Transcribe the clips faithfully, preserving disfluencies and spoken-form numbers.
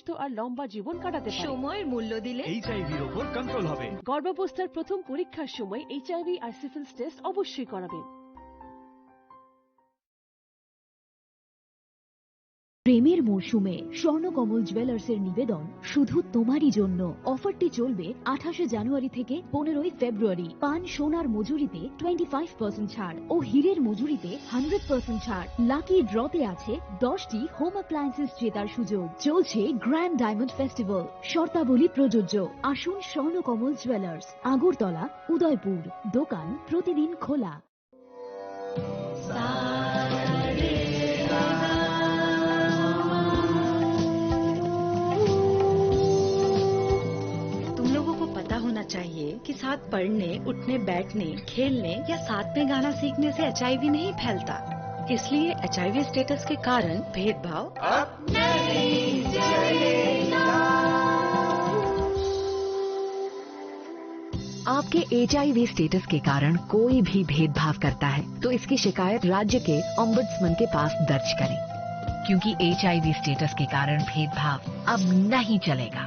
সুস্থ আর লম্বা জীবন কাটাতে পারে। সময়ের মূল্য দিলে এইচআইভির ওপর কন্ট্রোল হবে। গর্ভাবস্থার প্রথম পরীক্ষার সময় এইচআইভি আর সিফিলিস টেস্ট অবশ্যই করাবেন। প্রেমের মৌসুমে স্বর্ণকমল জুয়েলার্সের নিবেদন শুধু তোমারই জন্য। অফারটি চলবে আঠাশে জানুয়ারি থেকে পনেরোই ফেব্রুয়ারি। পান সোনার মজুরিতে টোয়েন্টি ফাইভ পার্সেন্ট ছাড় ও হীরের মজুরিতে হান্ড্রেড পার্সেন্ট ছাড়। লাকি ড্রতে আছে দশটি হোম অ্যাপ্লায়েন্সেস জেতার সুযোগ। চলছে গ্র্যান্ড ডায়মন্ড ফেস্টিভ্যাল, শর্তাবলী প্রযোজ্য। আসুন স্বর্ণকমল জুয়েলার্স, আগরতলা, উদয়পুর। দোকান প্রতিদিন খোলা। तुम लोगों को पता होना चाहिए कि साथ पढ़ने, उठने, बैठने, खेलने या साथ में गाना सीखने से एचआईवी नहीं फैलता। इसलिए एचआईवी स्टेटस के कारण भेदभाव अब नहीं चलेगा। आपके एचआईवी स्टेटस के कारण कोई भी भेदभाव करता है, तो इसकी शिकायत राज्य के ऑम्बड्समैन के पास दर्ज करें, क्योंकि एचआईवी स्टेटस के कारण भेदभाव अब नहीं चलेगा।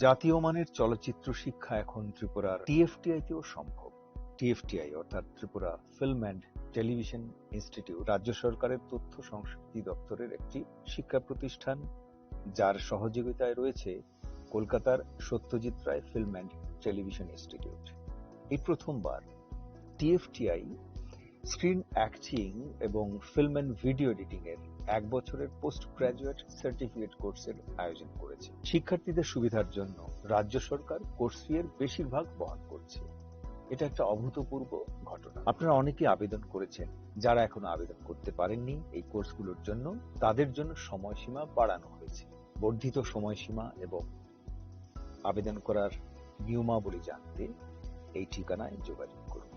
জাতীয় মানের চলচ্চিত্র শিক্ষা এখন ত্রিপুরার টিএফটিআই তেও সম্ভব। টিএফটিআই অর্থাৎ Tripura film and television institute রাজ্য সরকারের তথ্য সংস্কৃতি দপ্তরের একটি শিক্ষা প্রতিষ্ঠান, যার সহযোগিতায় রয়েছে কলকাতার সত্যজিৎ Ray film and television institute. এই প্রথমবার টিএফটিআই স্ক্রিন অ্যাক্টিং এবং ফিল্ম অ্যান্ড ভিডিও এডিটিং এর এক বছরের পোস্ট গ্র্যাজুয়েট সার্টিফিকেট কোর্সের আয়োজন করেছে। শিক্ষার্থীদের সুবিধার জন্য রাজ্য সরকার কোর্স ফি এর বেশিরভাগ বহন করছে। এটা একটা অভূতপূর্ব ঘটনা। আপনারা অনেকেই আবেদন করেছেন। যারা এখনো আবেদন করতে পারেননি এই কোর্সগুলোর জন্য, তাদের জন্য সময়সীমা বাড়ানো হয়েছে। বর্ধিত সময়সীমা এবং আবেদন করার নিয়মাবলী জানতে এই ঠিকানায় যোগাযোগ করুন।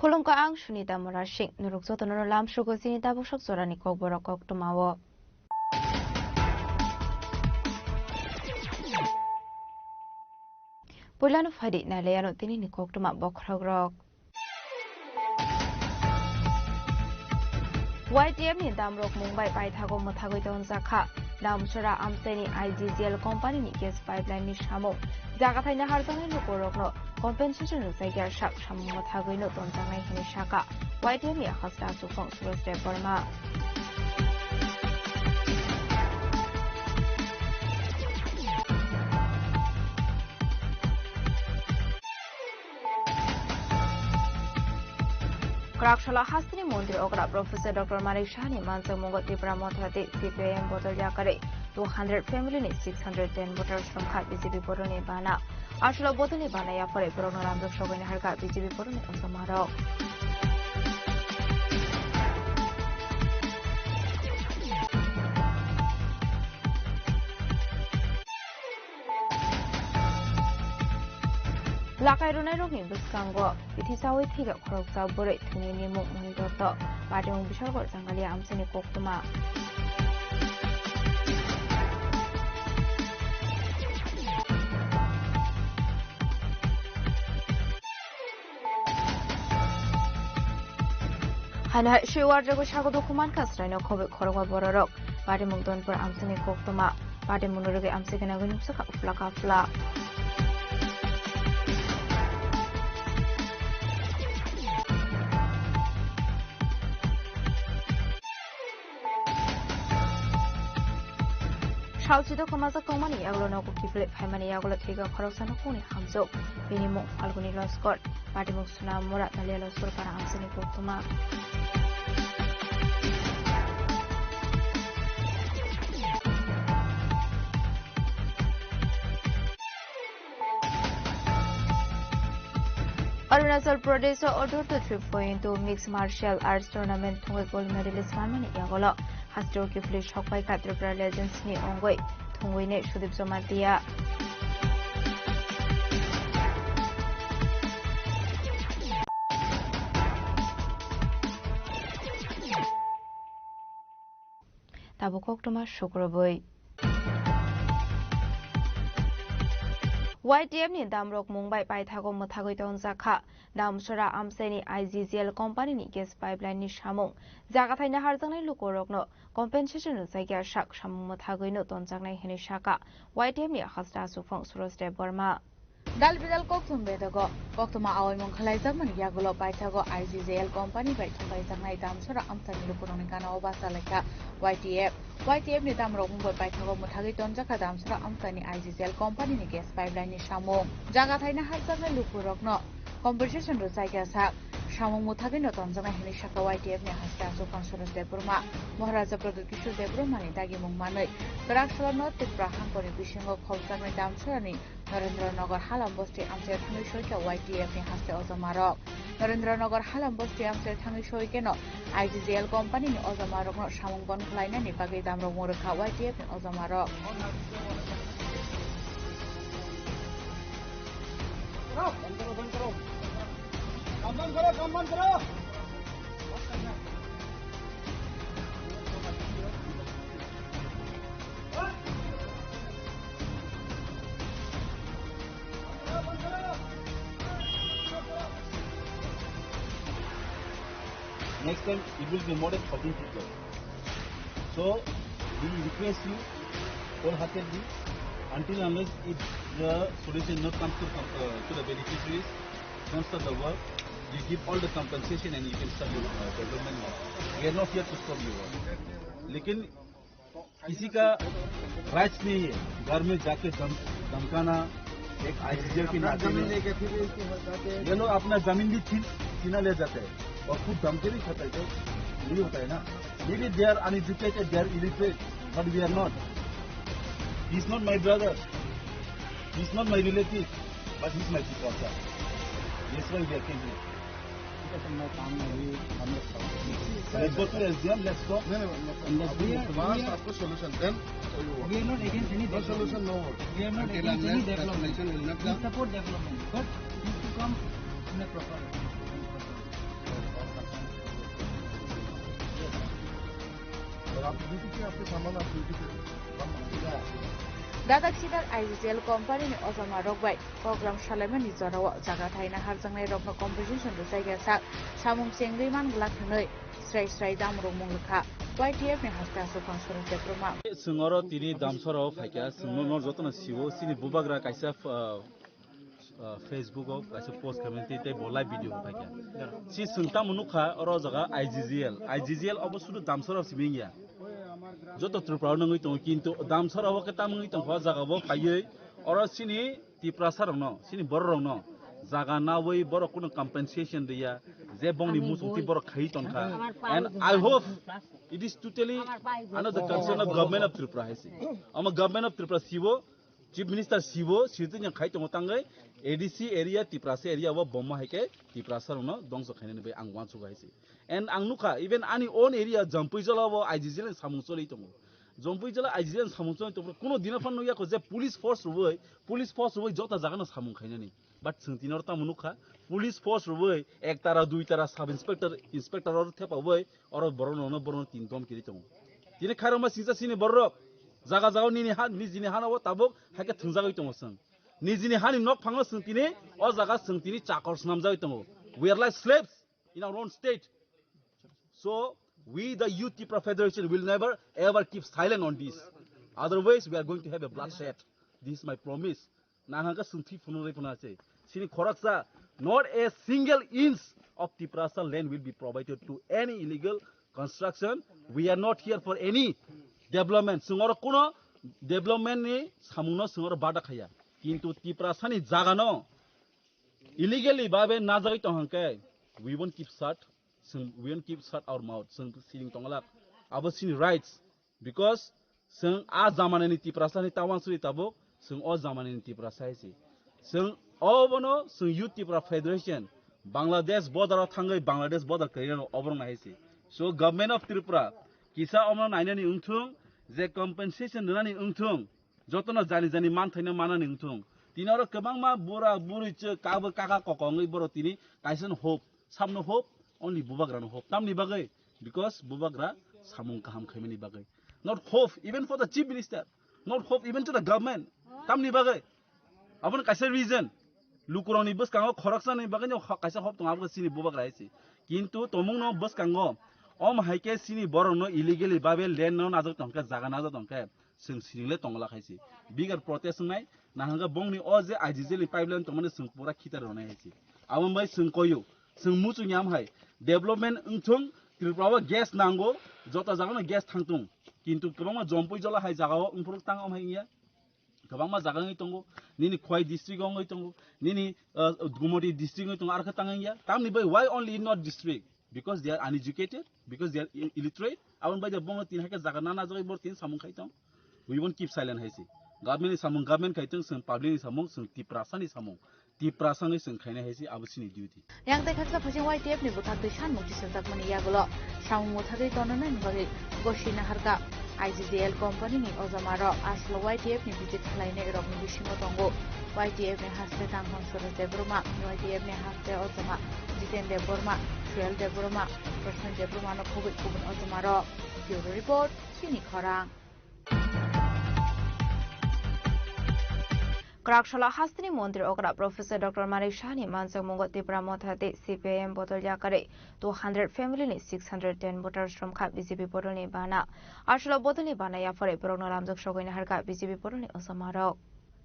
Khulumkha, ang Sunita Murasing. Norok jotono lamsogo chini tabuk sok jorani kokborok koktwmao. Puilano phaidi nailaiano tinini koktwma bokhorokrok. Y T F ni damrok mung bai paithago mwthagwi tonjakha. Damsora amchaini I G G L company ni gas pipeline ni samung. Jaga thaina harjaknai lukurokno compensation rwjakya sak samung mwthagwino tonjaknai hwnwi sakha Y T F ni hasta aswk phang Suraj Debbarma. Kwraksala hasteni montri okra Professor Doctor Manik Sahani manjakmungo Tipra Motha tei C P I M bodol yakarwi two hundred family ni six hundred ten voters romkha B J P boroni bana. Aswlo bodolni bana yaphare borokno ramjak sogwi naharkha B J P boroni ojomarok. Lakai rwnairokni bwskango bithi chaui thwikha khoroksa bwrwi, thwngni nimung Moni Dotto, patimung Bishalkor Jangalia amchaini koktwma. Haino hai swi warjagwi sago dukhu mankha swraino khobwi khorokma bororok. Patimung Donpur amchaini koktwma. Patimungno rwgwi amchai gwnangwi nukjakha uphla kaphla. Salchito kwmajak tongmani yagulo nogo kiphilwi phaimani yagulo thwikha khoroksa nokmungni hamjwk. Bini mung Phalguni Loskor, patimung Sunam Mora Dalia Loskor para amchaini koktwma. Arunachal Pradesh o Odorto three point two Mixed Martial Arts Tournament thwngwi gold medalist manmani yagulo hasteo kiphilwi sokpaikha Tripura Legends ni wngwi thwngwini Sudip Jamatia. Tabuk koktwma sukrubwi. Y T F ni damrok mung bai paithago mwthagwi tonjakha. Damsora amchaini I G G L company ni gas pipeline ni samung. Jaga thaina harjaknai lukurokno compensation rwjakya sak samung mwthagwino tonjaknai hwnwi sakha Y T F ni hasta aswk phang Suraj Debbarma. Dal bidal kokthum bedogo koktwma aoimung khlaijakmani yagulo paithago I G G L company bai thumlaijaknai Damsora amchaini lukurokni gana-o bachalaikha Y T F. Y T F ni damrok mung bai paithago mwthagwi tonjakha Damsora amchaini I G G L company ni gas pipeline ni samung. Jaga thaina harjaknai lukurokno compensation rwjakya sak samung mwthagwino tonjaknai hwnwi sakha Y T F ni hasta aswk phang Suraj Debbarma. Maharaja Pradyut Kishore Debbarma ni dagimung manwi kwrak salo North Tripura hangkoni bisingo khobjaknai Damsorani Narendra Nagar Halam Bosti amchaio thangwi soikha Y T F ni haste ojomarok. Narendra Nagar Halam Bosti amchaio thangwi soikeno I G G L company ni ojomarokno samung bon khlainani bagwi damrok mung rwkha Y T F ni ojomarok. Next time it will be more than fourteen people. So we request you wholeheartedly, until unless if the solution not comes to, uh, to the beneficiaries, don't stop the work. You give all the compensation and you can start your, uh, development work. We are not here to stop your work. लेकिन किसी का राइट्स नहीं है घर में जाके धम-, धमकाना एक आईसीजेल के नाते में। ये लोग अपना जमीन भी छीन, छीना ले जाते हैं और खुद धमकी भी खाता है, तो यही होता है ना। Maybe they are uneducated, they are illiterate, but we are not. He is not my brother, he is not my relative, but he is my Tiprasa. That's why we are caging. Let's go to S D M, let's go. No, no, no, no. And let's We are, we are, solution. Then we are not against any development. No solution, no work. We are not against any development. We support development, but it needs to come in a proper, in a proper. आप ड्यूटी पे, आपके सामान आप ड्यूटी पे, हम ड्यूटी पे। Dadak sidak I G G L company ni ojama rok bai program salaimani jorao jaga thaina harjaknai rokno compensation rwchai ya sak samung chengwi man glak hwnwi srai srai dam rok mung rwkha Y T F ni haste aswk phansoro Debbarma. Chwng oro tini Damsoro phaikha, chwngno no jotono siwo, chini bubagra kaisa, uh, uh, Facebook o kaisa post khaimani tei, tei bo live video phaikha. Si chwng tamo nukha oro jaga I G G L, I G G L obo sudu Damsoro simi wngya. Joto Tripura o nungwi tongo, kintu Damsoro o khe tamo wngwi tongkha, o jaga bo phaiwi oro sini Tiprasa rokno, sini borok rokno jaga nawi borok kuno compensation riya, je bongni musung twi borok khai tongkha. And I hope it is totally under the concern of government of Tripura hai se. Ama government of Tripura sibo, Chief Minister sibo, sitwini khai tongo tangwi A D C area, Tiprasa area o bomma hai khe Tiprasa rokno dongso khainani bai ang uansukha hai se. And ang nukha, even ani own area Jampui jala o I G G L ni samung choli tongo. Jampui jala I G G L ni samung choli tongo. Kuno dina phan nukya kho je police force rwui, police force rwui jota jaga no samung khainani. But chwng tini oro tamo nukha, police force rwui ek tara, dui tara sub inspector, inspector oro thepaui oro borok no, borok no tin dom kiri tongo. Tini khairokma singsa sini borok jaga jaga nini ha, nijini hana o tabuk hai khe thwngjagwi tongo chwng. Nijini hani nok phango chwng tini o jaga chwng tini chakor swnamjagwi tongo. We are like slaves in our own state. So, we, the Youth Tipra Federation, will never ever keep silent on this. Otherwise, we are going to have a bloodshed. This is my promise. Nahangka sungthi phunung rai phunung ase. Sini khoroksa, not a single inch of Tiprasa land will be provided to any illegal construction. We are not here for any development. Sungoro kuno development ni samungno sungoro bada khaya. Kintu Tiprasa ni jaga no illegally babe najagwi tong hangke, we won't keep shut, chwng, we won't keep shut our mouth, chwng siring tonglak, abo chini rights, because chwng a jamanani Tiprasa ni ta uansuri tabuk, chwng o jamanani Tiprasa hai se. Chwng obono chwng Youth Tipra Federation, Bangladesh border o thangwi Bangladesh border kwrwirano oborok nai hai se. So government of Tripura kisa omono nainani wngthung, je compensation rwnani wngthung, jotono jani jani manthaino manani wngthung. Tini oro kwbangma bura buri chwk kabo kaka koko wngwi borok tini kaisa no hope, samno hope, only bubagrano hope. Tamni bagwi? Because bubagra samung kaham khaimani bagwi. Not hope even for the chief minister, not hope even to the government. Tamni bagwi? Aboni kaisa reason. Lukurokni bwskango khoroksani bagwino ho-, kaisa hope tongo, abo khe chini bubagra hai se. Kintu tongmungno bwskango, om hai khe chini borokno illegally babe land no najak tongkhe, jaga najak tongkhe, chwng siringle tongla khai se. Bigger protest wngnai, nahangkhe bongni o je I G G L ni pipeline tongmani chwng pura khitar rwnai hai se. Abo bai chwng koyo, chwng muchung yam hai, development wngthung, Tripura o gas nango, joto jagano gas thangthung. Kintu kwbangma Jampui jola hai jagao wngphuru tang om hai wngya. Kwbangma jaga wngwi tongo, nini Khowai district wngwi tongo, nini, uh, Gumoti district wngwi tongo, arokhe tang wngya. Tamni bai why only in North district? Because they are uneducated, because they are i-, illiterate. Aboni bai de bono tin hai khe jaga nana jagwi bor tin samung khai tong. We won't keep silent hai se. Government ni samung government khai tong, chwng public ni samung, chwng Tiprasa ni samung. Tiprasa wngwi chwng khainai hai se, abo chini duty. Yang tei khaksa phaising Y T F ni bwkhak twi sanmung tisajakmani yagulo samung mwthagwi tongnani bagwi gosi naharkha. I G G L company ni ojama rok aswk Y T F ni visit khlainai rokni bisingo tongo Y T F ni haste Tanghon Suraj Debbarma, Y T F ni haste ojama Jiten Debbarma, Suel Debbarma, Prashan Debbarma no khogwi kubun ojama rok. Bureau Report, Chini Khorang. Kwraksalo hasteni montri okra Professor Doctor Manik Saha ni manjakmungo Tipra Motha tei C P I M bodol yakarwi two hundred family ni six hundred ten voters romkha B J P bodol ni bana. Aswkno bodol ni bana yapharwi borokno lamjak sogwi naharkha B J P bodol ni ojamarok.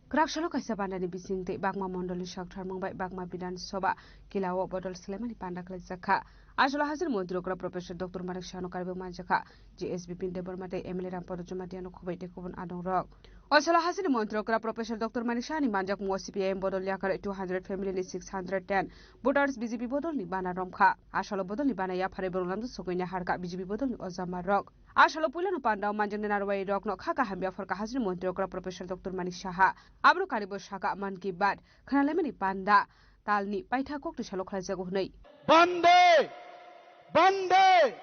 Kwraksalo kaisa bandani bising tei Bagma mondol ni sakthar mung bai Bagma Bidhan Sabha kila o bodol swlaimani panda khwlaijakha. Aswkno hasteni montri okra Professor Doctor Manik Saha no karwi manjakha. G S B P ni Debbarma tei M L A Rampada Jamatia no khobwi tei kubun adongrok. Aswkno hasteni montri okra Professor Doctor Manik Saha ni manjakmungo C P I M bodol yakarwi two hundred family ni six hundred ten voters B J P bodol ni bana romkha. Aswkno bodol ni bana yapharwi borok lamjak sogwi naharkha B J P bodol ni ojamarok. Aswkno puilano panda o manjaknai narwai rokno kha kaham yapharkha hasteni montri okra Professor Doctor Manik Saha. Aboni karwi bo sakha Mann Ki Baat khwnalaimani panda talni paitha koktwi salo khlaijago hwnwi. Bande! Bande!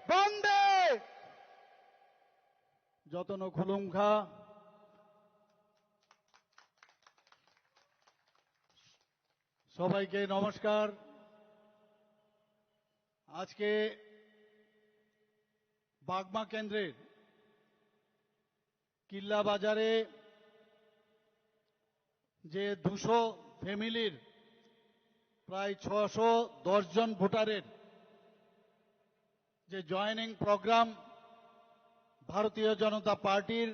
Bande! Jotono khulumkha. সবাইকে নমস্কার। আজকে বাগমা কেন্দ্রের কিল্লা বাজারে যে দুশো ফ্যামিলির প্রায় ছশো দশ জন ভোটারের যে জয়েনিং প্রোগ্রাম, ভারতীয় জনতা পার্টির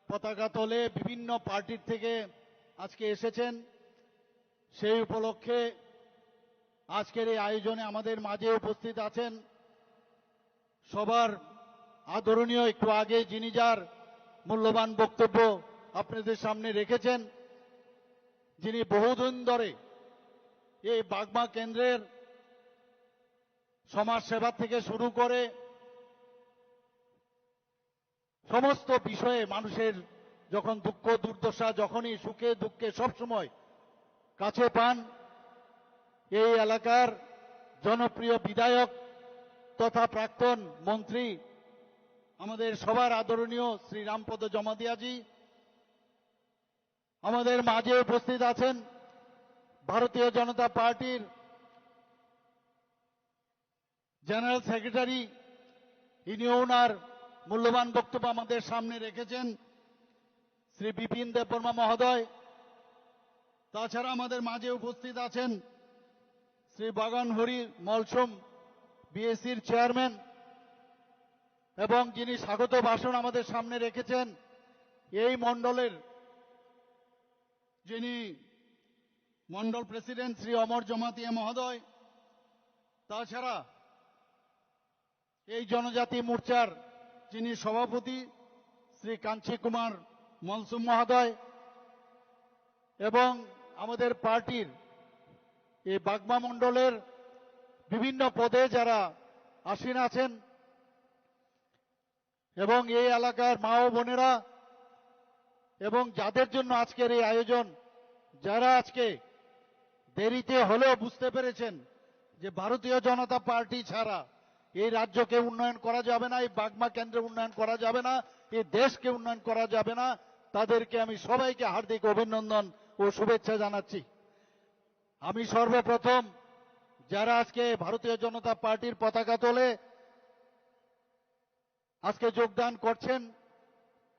পতাকা তলে বিভিন্ন পার্টির থেকে আজকে এসেছেন। সেই উপলক্ষে আজকের এই আয়োজনে আমাদের মাঝে উপস্থিত আছেন সবার আদরণীয়, একটু আগে যিনি যার মূল্যবান বক্তব্য আপনাদের সামনে রেখেছেন, যিনি বহুদিন ধরে এই বাগমা কেন্দ্রের সমাজ সেবা থেকে শুরু করে সমস্ত বিষয়ে মানুষের যখন দুঃখ দুর্দশা, যখনই সুখে দুঃখে সবসময় কাছে পান, এই এলাকার জনপ্রিয় বিধায়ক তথা প্রাক্তন মন্ত্রী, আমাদের সবার আদরণীয় শ্রী রামপদ জমাতিয়াজি, আমাদের মাঝে উপস্থিত আছেন ভারতীয় জনতা পার্টির জেনারেল সেক্রেটারি, ইনিও ওনার মূল্যবান বক্তব্য আমাদের সামনে রেখেছেন, শ্রী বিপিন দেববর্মা মহোদয়। তাছাড়া আমাদের মাঝে উপস্থিত আছেন শ্রী বাগান হরি মলসুম, বিএসসির চেয়ারম্যান, এবং যিনি স্বাগত ভাষণ আমাদের সামনে রেখেছেন এই মণ্ডলের যিনি মণ্ডল প্রেসিডেন্ট শ্রী অমর জমাতিয়া মহোদয়, তাছাড়া এই জনজাতি মোর্চার যিনি সভাপতি শ্রী কাঞ্চি কুমার মলসুম মহোদয় এবং আমাদের পার্টির এই বাগমা মণ্ডলের বিভিন্ন পদে যারা আসীন আছেন এবং এই এলাকার মা ও বোনেরা এবং যাদের জন্য আজকের এই আয়োজন, যারা আজকে দেরিতে হলেও বুঝতে পেরেছেন যে ভারতীয় জনতা পার্টি ছাড়া এই রাজ্যকে উন্নয়ন করা যাবে না, এই বাগমা কেন্দ্রে উন্নয়ন করা যাবে না, এই দেশকে উন্নয়ন করা যাবে না, তাদেরকে আমি সবাইকে হার্দিক অভিনন্দন ও শুভেচ্ছা জানাচ্ছি। আমি সর্বপ্রথম যারা আজকে ভারতীয় জনতা পার্টির পতাকা তলে আজকে যোগদান করছেন,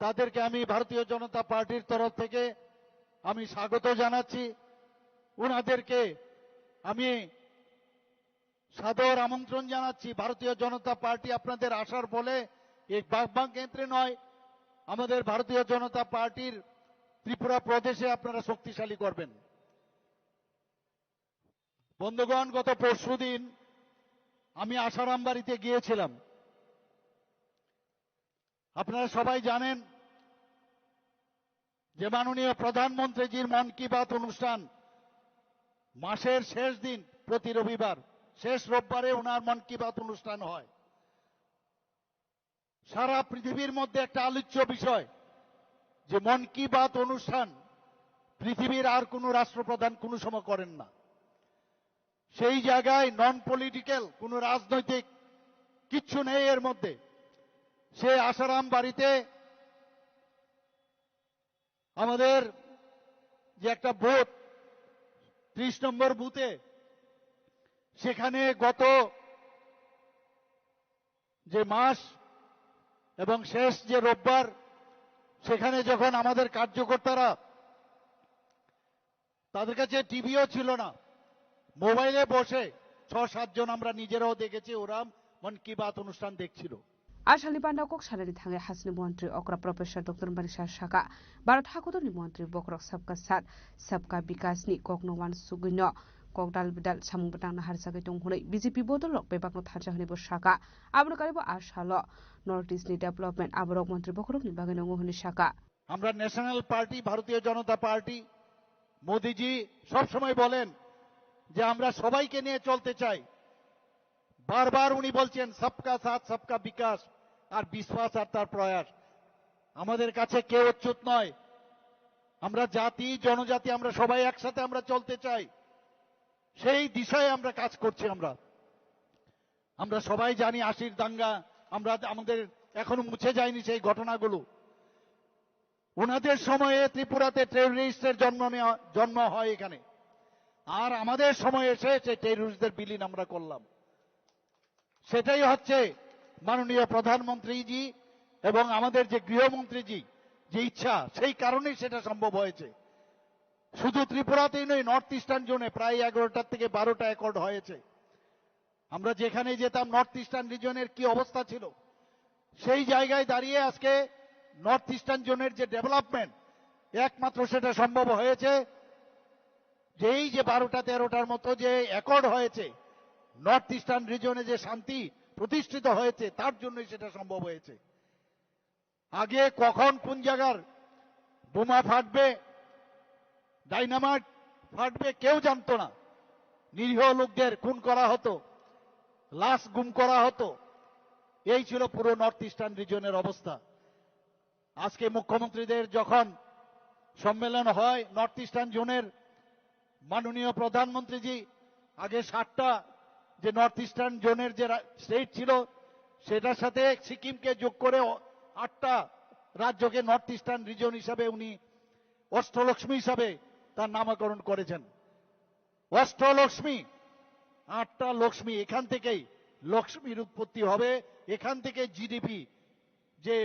তাদেরকে আমি ভারতীয় জনতা পার্টির তরফ থেকে আমি স্বাগত জানাচ্ছি। ওনাদেরকে আমি সাদর আমন্ত্রণ জানাচ্ছি। ভারতীয় জনতা পার্টি আপনাদের আসার ফলে এই বাগমা কেন্দ্রে নয়, আমাদের ভারতীয় জনতা পার্টির ত্রিপুরা প্রদেশে আপনারা শক্তিশালী করবেন। বন্ধুগণ, গত পরশুদিন আমি আশারাম বাড়িতে গিয়েছিলাম। আপনারা সবাই জানেন যে মাননীয় প্রধানমন্ত্রীজির মন কি বাত অনুষ্ঠান মাসের শেষ দিন, প্রতি রবিবার, শেষ রোববারে ওনার মন কি বাত অনুষ্ঠান হয়। সারা পৃথিবীর মধ্যে একটা আলোচ্য বিষয় যে মন কি বাত অনুষ্ঠান পৃথিবীর আর কোনো রাষ্ট্রপ্রধান কোনো সময় করেন না। সেই জায়গায় নন পলিটিক্যাল, কোনো রাজনৈতিক কিচ্ছু নেই এর মধ্যে। সে আশারাম বাড়িতে আমাদের যে একটা বুথ, ত্রিশ নম্বর বুথে, সেখানে গত যে মাস এবং শেষ যে রোববার, সেখানে যখন আমাদের কার্যকর্তারা, তাদের কাছে টিভিও ছিল না, মোবাইলে বসে ছ সাতজন আমরা নিজেরাও দেখেছি, ওরা মন কি বাত অনুষ্ঠান দেখছিল। A salni panda kok sanani thangwi hasteni montri okra Professor Doctor Manik Saha sakha, Bharat hakotorni montri bokhorok sabka sat, sabka bikas ni kokno uansugwino kok dal bidal samung bwtangna harjagwi tongo hwnwi B J P bodol rok bebakno thansa hwnwi bo sakha. Aboni karwi bo a salo North East ni development aborok montri bokhorokni bagwi nango hwnwi sakha. আমরা national party, ভারতীয় জনতা পার্টি, মোদিজি সবসময় বলেন যে আমরা সবাইকে নিয়ে চলতে চাই। বারবার উনি বলছেন সবকা সাথ সবকা বিকাশ আর বিশ্বাস আর তার প্রয়াস। আমাদের কাছে কেউ অচ্যুত নয়। আমরা জাতি, জনজাতি, আমরা সবাই একসাথে আমরা চলতে চাই। সেই দিশায় আমরা কাজ করছি। আমরা আমরা সবাই জানি আশির দাঙ্গা, আমরা, আমাদের এখনো মুছে যায়নি সেই ঘটনাগুলো। ওনাদের সময়ে ত্রিপুরাতে টেররিস্টের জন্ম নেওয়া, জন্ম হয় এখানে, আর আমাদের সময় এসে সেই টেররিস্টদের বিলীন আমরা করলাম। সেটাই হচ্ছে মাননীয় প্রধানমন্ত্রীজি এবং আমাদের যে গৃহমন্ত্রীজি যে ইচ্ছা, সেই কারণেই সেটা সম্ভব হয়েছে। শুধু ত্রিপুরাতেই নয়, নর্থ ইস্টার্ন জোনে প্রায় এগারোটার থেকে বারোটা অ্যাকর্ড হয়েছে। আমরা যেখানে যেতাম, নর্থ ইস্টার্ন রিজনের কি অবস্থা ছিল, সেই জায়গায় দাঁড়িয়ে আজকে নর্থ ইস্টার্ন জোনের যে ডেভেলপমেন্ট, একমাত্র সেটা সম্ভব হয়েছে যে এই যে বারোটা তেরোটার মতো যে অ্যাকর্ড হয়েছে, নর্থ ইস্টার্ন রিজনে যে শান্তি প্রতিষ্ঠিত হয়েছে, তার জন্যই সেটা সম্ভব হয়েছে। আগে কখন কোন জায়গার বোমা ফাটবে, ডাইনামাইট ফাটবে, কেউ জানতো না। নিরীহ লোকদের খুন করা হতো, লাশ গুম করা হতো। এই ছিল পুরো নর্থ ইস্টার্ন রিজনের অবস্থা। আজকে মুখ্যমন্ত্রীদের যখন সম্মেলন হয় নর্থ ইস্টার্ন জোনের, মাননীয় প্রধানমন্ত্রীজি আগে সাতটা যে নর্থ ইস্টার্ন জোনের যে রা-, স্টেট ছিল, সেটার সাথে সিকিমকে যোগ করে অ-, আটটা রাজ্যকে নর্থ ইস্টার্ন রিজন হিসাবে উনি অষ্টলক্ষ্মী হিসাবে তার নামকরণ করেছেন। অষ্টলক্ষ্মী, আটটা লক্ষ্মী, এখান থেকেই লক্ষ্মীর উৎপত্তি হবে, এখান থেকে জিডিপি যে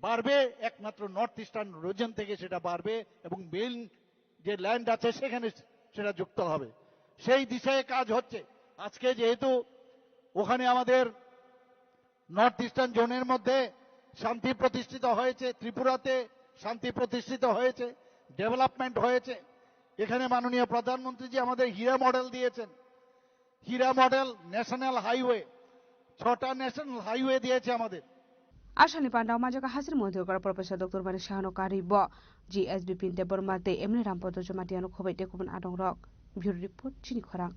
বাড়বে, একমাত্র নর্থ ইস্টার্ন রিজন থেকে সেটা বাড়বে এবং মেইন যে ল্যান্ড আছে সেখানে সেটা যুক্ত হবে। সেই দিশায় কাজ হচ্ছে। আজকে যেহেতু ওখানে আমাদের নর্থ ইস্টার্ন জোনের মধ্যে শান্তি প্রতিষ্ঠিত হয়েছে, ত্রিপুরাতে শান্তি প্রতিষ্ঠিত হয়েছে, ডেভেলপমেন্ট হয়েছে। এখানে মাননীয় প্রধানমন্ত্রীজি আমাদের হীরা মডেল দিয়েছেন, হীরা মডেল ন্যাশনাল হাইওয়ে, ছটা ন্যাশনাল হাইওয়ে দিয়েছে আমাদের। Asani pandao majaka hasir mantri kora Professor Doctor Manik Sahano kari bo G S B Pin Debbarma tei M L A Rampada Jamatia no khobai tei kubun adong rok. Bureau Report, Chini Khorang.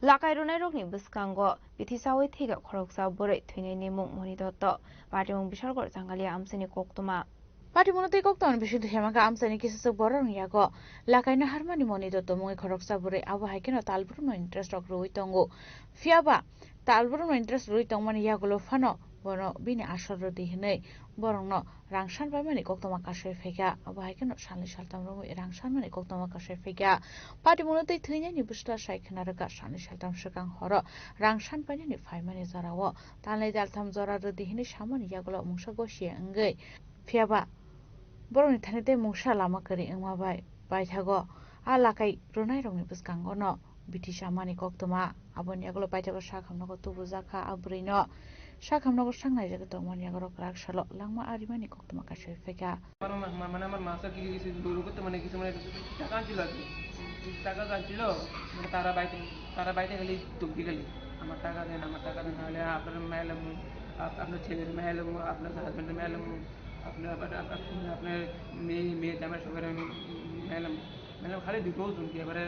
Lakai rwnairokni bwskango bithi chaui thwikha khoroksa bwrwi thwinaini mung Moni Dotto. Patimung Bishalgarh Changalia amchaini koktwma. Patimungno tei koktwmani bisingtwi hemangkha amchaini kisaswk bororokni yago. Lakaino harmani Moni Dotto mungwi khoroksa bwrwi, abo hai kheno talbrumno interest rok rwui tongo. Phiyaba talbrumno interest rwui tongmani yagulo phano bono bini asol rwdi hwnwi borokno rang san paimani koktwma kasui phaikha. Abo hai kheno salni saltam romwi rang sanmani koktwma kasui phaikha. Patimungno tei thwinaini bwsla sai khna rwkha salni saltam swkang horo rang san painani phaimani jorao talnwi taltham jora rwdi hwnwi samani yagulo mungsa gosia wngwi. Phiyaba borokni thani tei mungsa lama kwrwi wngma bai paithago a lakai rwnairokni bwskango no bithi samani koktwma. Aboni yagulo paithakgo sakhamnogo tubujakha a bwrwino. Sakhamnogo saknaijagwi tongmani yagulo kwrak salo langma arimani koktwma kasui phaikha. আমার মা-, মা-, মানে আমার মাসে কি কিছু দৌড় করতে মানে কিছু মানে টাকা আনছিল আর কি। টাকা আনছিল, মানে তারা বাইতে, তারা বাইতে খালি ধমকি খালি, "আমার টাকা দেন, আমার টাকা দেন, নাহলে আপনার মেয়ে লাগবো, আপ-, আপনার ছেলের মেয়ে লাগবো, আপনার হাজব্যান্ডের মেয়ে লাগবো, আপনার, আপনার, আপনার, আপনার মেয়ে, মেয়ে জামাই সবার আমি মেয়ে লাগবো।" মানে খালি দুটো ধমকি, এবারে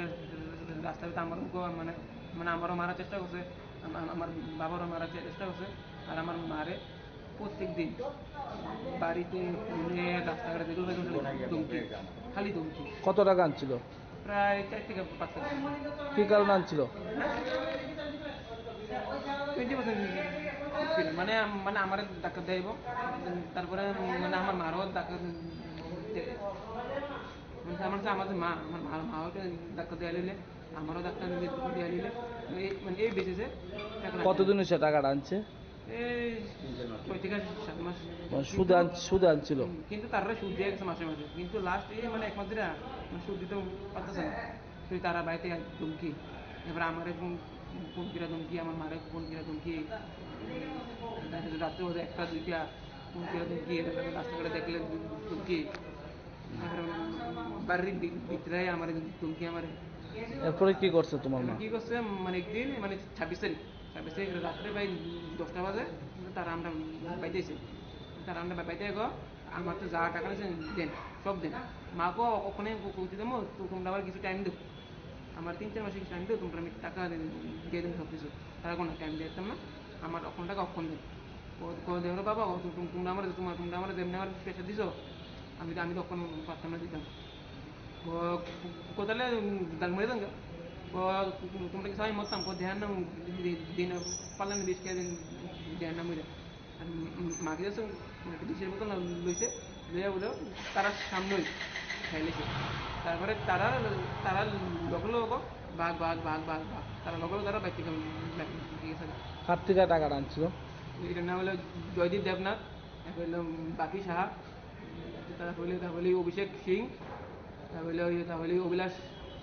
রাস্তায় তো আমারও মানে, মানে আমারও মারার চেষ্টা করছে, আম-, আম-, আমার বাবারও মারার চে-, চেষ্টা করছে, আর আমার মারে প্রত্যেক দিন বাড়িতে, ফোনে, রাস্তাঘাটে যেগুলো পাই, ওগুলো ধমকি, খালি ধমকি। কত টাকা আনছিল? প্রায় চার থেকে পাঁচ লাখ। কি কারণে আনছিল? Twenty percent. মানে আম-, মানে আমার ধাক্কা দেব, তারপরে মানে আমার মারও ধাক্কা দে-, মানে আমার যে, আমার যে মা, আমার মা, মাও একটা ধাক্কা দেওয়া নিলে, আমারও ধাক্কা নিলে, দেওয়া নিলে, এই, মানে এই বেসিসে টাকা রাখে। কতদিন হয়েছে টাকাটা আনছে? এই ছয় থেকে সাত মাস। মানে সুদ আন-, সুদ আনছিল? হুম, কিন্তু তারপরে সুদ দিয়ে গেছে মাসে মাসে। কিন্তু লাস্ট এই মানে এক মাস ধরে মানে সুদ দিতে পারতেছে না। তুই তারা বাড়িতে এক ধমকি। এবার আমার এখন ফোন কিরা ধমকি, আমার মারে ফোন কিরা ধমকি। রাত্রে বোধহয় একটা দুইটা ফোন কিরা ধমকি, রাস্তাঘাটে দেখলে ধমকি। আর বাড়ির ভি-, ভিতরে আমার ধমকি আমার। এরপরে কি করছে তোমার মা? কি করছে? মানে একদিন মানে ছাব্বিশ তারিখ, ছাব্বিশ তারিখ রাত্রে প্রায় দশটা বাজে তারা আমরা বাইতেছি। তারা আমরা বাইতে গো, আমার তো যা টাকা আছে দেন, সব দেন। মাকেও ওখানে কইতে দেবো, তো তোমরা আবার কিছু টাইম দেবো, আমার তিন চার মাসে কিছু টাইম দেবো, তোমরা আমি টাকা দিয়ে দেবো সব কিছু। তারা কোনো টাইম দিয়ে দিতাম না, আমার অখন টাকা অখন দেন। ও, ও দেখো বাবা, ও তো তুম-, তোমরা আমার, তোমার, তোমরা আমার যেমনি আমার প্রেশার দিছো, আমি তো, আমি তো অখন পারতাম না দিতাম। ও, কোথালে, উম, দাগ মেরে দেন গা। ও, তোমরা কি সবাই মরতাম? ও ধ্যান নাম, দি-, দি-, দিন, পাল্লা নিয়ে বিষ খেয়ে দিন, ধ্যান নাম হয়ে যায়। আর, উম, উম, মাকে যাচ্ছে, মানে, একটা বিষের বোতল লইছে, লইয়া বলে তারা সামনেই খাইলেছে। তারপরে তারা, তারা লগে লগে বাঘ, বাঘ, বাঘ, বাঘ, বাঘ। তারা লগে লগে তারা বাইক থেকে, বাইক থেকে গেছে। কার থেকে টাকাটা আনছিল? এটার নাম হলো জয়দীপ দেবনাথ, এক হলো বাপি সাহা, তারপরে, তারপরে অভিষেক সিং, তারপরে ওই, তারপরে অভিলাষ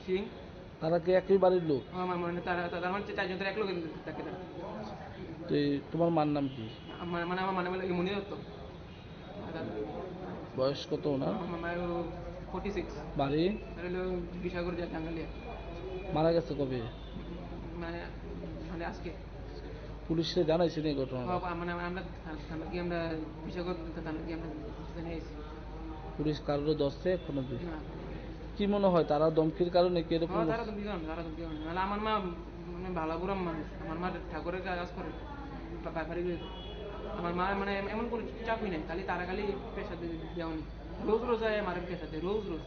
সিং। তারা কি একই বাড়ির লোক? আমার মানে তারা, তারা মানে চারজন, তারা এক লোকের থাকে তারা। তো এই তোমার মার নাম কি? আমার মানে, আমার মানে হলো ইমনি দত্ত। বয়স কত ওনার? আমার মায়ের ফর্টি সিক্স। বাড়ি? আর হলো বিশাগর যা টাঙ্গালিয়া। মারা গেছে কবে? মানে, মানে আজকে। পুলিশে জানাইছেন এই ঘটনা? বাবা, মানে আমরা থানা, থানা কি আমরা বিশাগর থানা কি আমরা জানাইছি। পুলিশ কারোর ধরছে এখনো? না। কি মনে হয়, তারা ধমকির কারণে কি এরকম? হ্যাঁ, তারা ধমকি কারণে, তারা ধমকি কারণে। নাহলে আমার মা মানে ভালো বুড়া মানুষ, আমার মা ঠাকুরের কাজ করে, বা-, ব্যাপারী করে। আমার মা মানে এম-, এমন কোনো চাপই নেই, খালি তারা খালি প্রেশার দিয়ে দেওয়া নেই। রোজ রোজ আয় আমার প্রেশার দেয়, রোজ রোজ।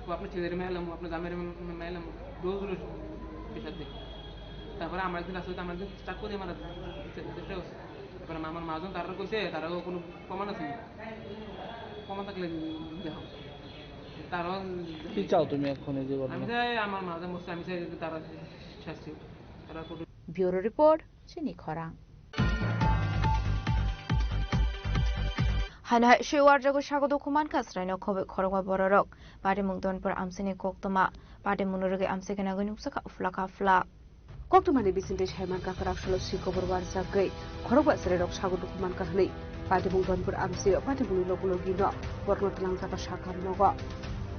ও আপনার ছেলের মেলাম, আপনার জামাইয়ের মে-, মেলাম, রোজ রোজ প্রেশার দেয়। তারপরে আমার একদিন রাস্তা হইতে আমার একদিন চাকু দিয়ে মারা চেষ্টা করছে। তারপরে আমার মাজন তারা কইছে, তারা কোনো প্রমাণ আছে না। প্রমাণ থাকলে দেখো। তারাও কি চাও তুমি এখন এই যে আমি ঘটনা? চাই আমার মাজন বসছে, আমি চাই যে তারা শাস্তি হোক। তারা কোনো Bureau report, Chini Khorang. Haino hai sui warjago sago dukhu mankha sraino khoboi khorokba bororok. Patimung Donpur amchaini koktwma. Patimungno rwgwi amchai gwnangwi nukjakha uphla kaphla. Koktwmani bisingtwi saimankha kwrak salo sui kobor warjagwi khorokba chwrairok sago dukhu mankha hwnwi. Patimung Donpur amchaio patimungni logi logino borokno twlangjakha sakham nogo.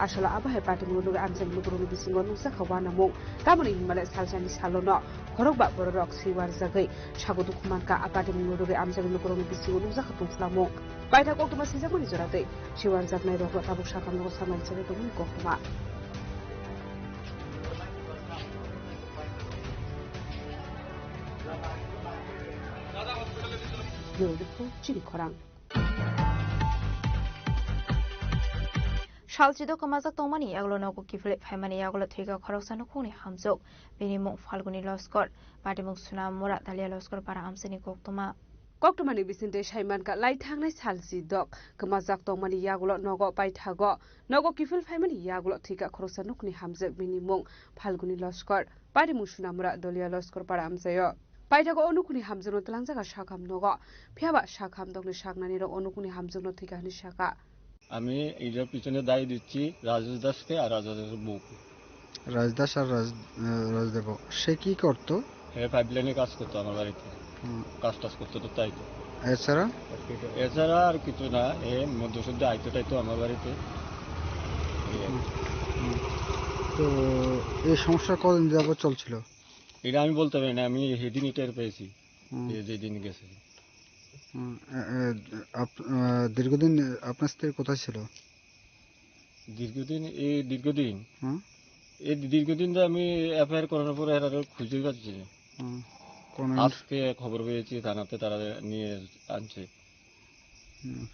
Asalo abo hai patimungno rwgwi amchaini lukurokni bisingo nukjakha uanamung. Tamoni hinmale salsani salono khorokba bororok sui warjagwi sago dukhu mankha. A patimungno rwgwi amchaini lukurokni bisingo nukjakha tungphlamung. Paithak koktwma swijakmani joratwi sui warjaknairokno tabuk sakham nogo samani chagwi tongmani koktwma. Bureau report, Chini Khorang. Salchido kwmajak tongmani yagulo nogo kiphilwi phaimani yagulo thwikha khoroksa nukhungni hamjwk. Bini mung Phalguni Loskor, patimung Sunamura Dalia Loskor para amchaini koktwma. Koktwmani bisingtwi saimankha lai thangnai salchidok kwmajak tongmani yagulo nogo paithago. Nogo kiphil phaimani yagulo thwikha khoroksa nukhungni hamjwk, bini mung Phalguni Loskor, patimung Sunamura Dalia Loskor para amchaio. Paithago o nukhungni hamjwkno twlangjakha sakham nogo. Phiyaba sakham dokni saknanirok o nukhungni hamjwkno thwikha hwnwi sakha. আমি এটার পিছনে দায়ী দিচ্ছি রাজেশ দাসকে আর রাজেশ দাসের বউকে। রাজেশ দাস আর রাজ-, আহ, রাজদেব। সে কি করতো? হে পাইপলাইনে কাজ করতো আমার বাড়িতে। হুম। কাজ টাজ করতো তো, তাই তো। এছাড়া? এছাড়া আর কিছু না, এ মধ্যসূত্রে আইতো টাইতো আমার বাড়িতে। এই আর কি। হুম। হুম। তো এই সমস্যা কদিন যাবত চলছিল? এটা আমি বলতে পারি না, আমি সেদিনই টের পেয়েছি, হুম। এ যেদিন গেছে। হুম, এ, এ, আপ-, আহ, দীর্ঘদিন আপনার স্ত্রী কোথায় ছিল? দীর্ঘদিন, এই দীর্ঘদিন? হুম। এই দীর্ঘদিন তো আমি এফআইআর করার পরে এরা খুঁজেই পাচ্ছি না। হুম। কোন আজকে খবর পেয়েছি থানাতে, তারা নিয়ে আনছে। হুম।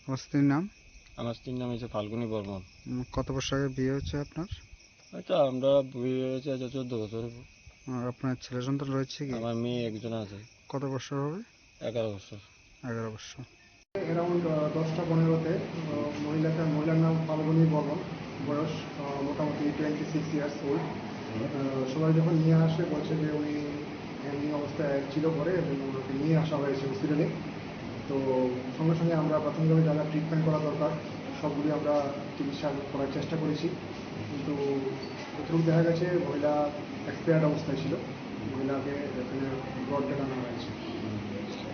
তোমার স্ত্রীর নাম? আমার স্ত্রীর নাম হচ্ছে ফাল্গুনী বর্মন। হুম, কত বছর আগে বিয়ে হচ্ছে আপনার? হয়তো আমরা বিয়ে হয়েছে আজ চোদ্দ বছর হবে। আর আপনার ছেলে সন্তান রয়েছে কি? আমার মেয়ে একজন আছে। কত বছর হবে? এগারো বছর। এগারো বছর। অ্যারাউন্ড, আহ, দশটা পনেরোতে, আহ, মহিলাটা, মহিলার নাম ফাল্গুনী বর্মন, বয়স, আহ, মোটামুটি টোয়েন্টি সিক্স ইয়ার্স ওল্ড। আহ, সবাই যখন নিয়ে আসে বলছে যে উনি এমনি অবস্থায় ছিল ঘরে এবং ওনাকে নিয়ে আসা হয়েছে হসপিটালে। তো সঙ্গে সঙ্গে আমরা প্রাথমিকভাবে যা যা ট্রিটমেন্ট করা দরকার সবগুলি আমরা চিকিৎসা করার চেষ্টা করেছি, কিন্তু যতটুকু দেখা গেছে মহিলা এক্সপায়ার্ড অবস্থায় ছিল, মহিলাকে এখানে ব্রড ডেথ আনা হয়েছে।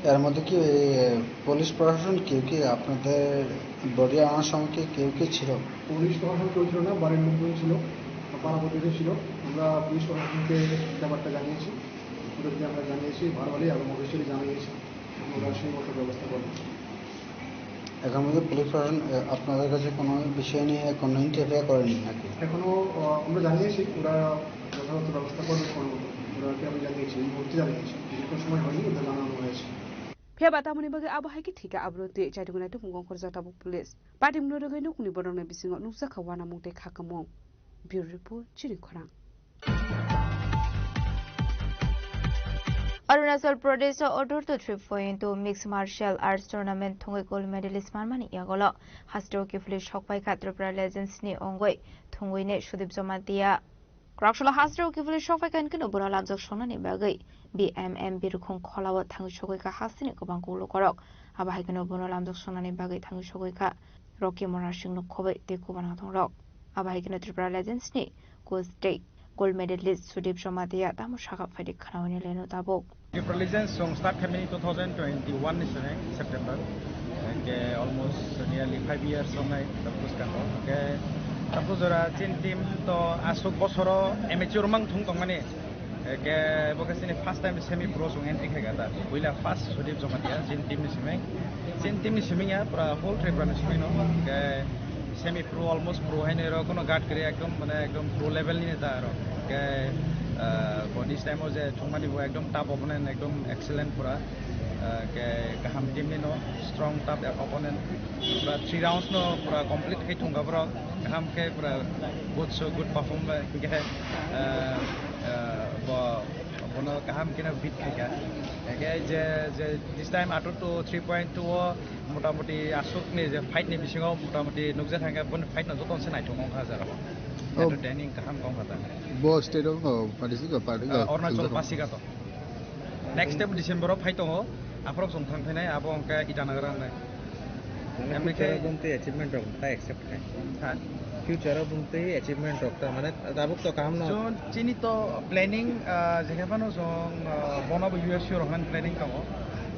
এর মধ্যে কি এই পুলিশ প্রশাসন কেউ কি আপনাদের বডি আনার সময় কি কেউ কি ছিল? পুলিশ প্রশাসন কেউ ছিল না, বাড়ির লোকজন ছিল, পাড়া প্রতিবেশী ছিল। আমরা পুলিশ প্রশাসনকে ব্যাপারটা জানিয়েছি, পুলিশকে আমরা জানিয়েছি, ভার্বালি এবং অফিসিয়ালি জানিয়েছি। ওরা সেই মতো ব্যবস্থা করবে। এখন পর্যন্ত পুলিশ প্রশাসন, আহ, আপনাদের কাছে কোনো বিষয় নিয়ে কোনো ইন্টারফেয়ার করেনি নাকি? এখনো, আহ, আমরা জানিয়েছি, ওরা যথাযথ ব্যবস্থা করবে কোনো মতো। ওরাকে আমি জানিয়েছি, এই মুহূর্তে জানিয়েছি। দীর্ঘ সময় হয়নি, ওদের জানানো হয়েছে। Phiya ba tamoni bagwi abo hai khe thika, abono twi chaitungo naituk mungkor jota bo police. Patimungno rwgwi nukni borokni bisingo nukjakha uanamung tei khakamung. Bureau report, Chini Khorang. Arunachal Pradesh o Odorto three point two Mixed Martial Arts Tournament thwngwi gold medalist manmani yagulo hasteo kiphilwi sokpaikha Tripura Legends ni wngwi thwngwini Sudip Jamatia. Kwraksula hasteo kiphilwi sokphai kha hwnkhe no bono lamjak songnani bagwi B M M Birukhung kholao thangwi sogwi kha hasteni kwbang kulukorok. Abo hai kheno bono lamjak songnani bagwi thangwi sogwi kha Rocky Mona Singh no khobwi tei kubun nathongrok. Abo hai kheno Tripura Legends ni coach tei gold medalist Sudip Jamatia tamo sakha phaidi khwnaui ni leno tabuk. Tripura Legends chwng start khaimani two thousand twenty-one ni sini September. Ke almost nearly five years wngnai tabuk bwskango. Ke tabuk jora chini team to aswk bosoro amateur mang thung tongmani. Ke bo khe chini first time semi pro chwng entry khaikha ta. Puila first Sudip Jamatia chini team ni simi. Chini team ni simi ya pura whole Tripura ni simi no. Ke semi pro, almost pro haino ero kono guard kwrwi, ekdom mane ekdom pro level ni ta aro. Ke, ah, bo this time o je thwngmani bo ekdom tough opponent, ekdom excellent pura. Ah, ke kaham team ni no, strong tough opponent. Pura three rounds no pura complete khai thwngkha borok. Kaham khe pura good show, good perform bai khe, ah, ah, bo, bono kaham khe no beat khaikha. Ke je, je this time atur to three point two o motamoti aswk ni je fight ni bisingo motamoti nukjak kha, boni fight no joto se naithok wngkha jara. Oh. Entertaining kaham wngkha ta. Bo state o, oh, participate, party, ah, oh, Arunachal Pasighat o. Next step December o phai tongo, aphuru chwng thang phainai, abo hwnkhe Itanagar wngnai. Mane emni future khe o bumtwi achievement rok ta accept khai. Ha? Future o bumtwi achievement rok ta, mane tabuk to kaham no. Chwng chini to planning, ah, jekhe phano chwng, ah, bono bo U F C rok hwnani planning tongo.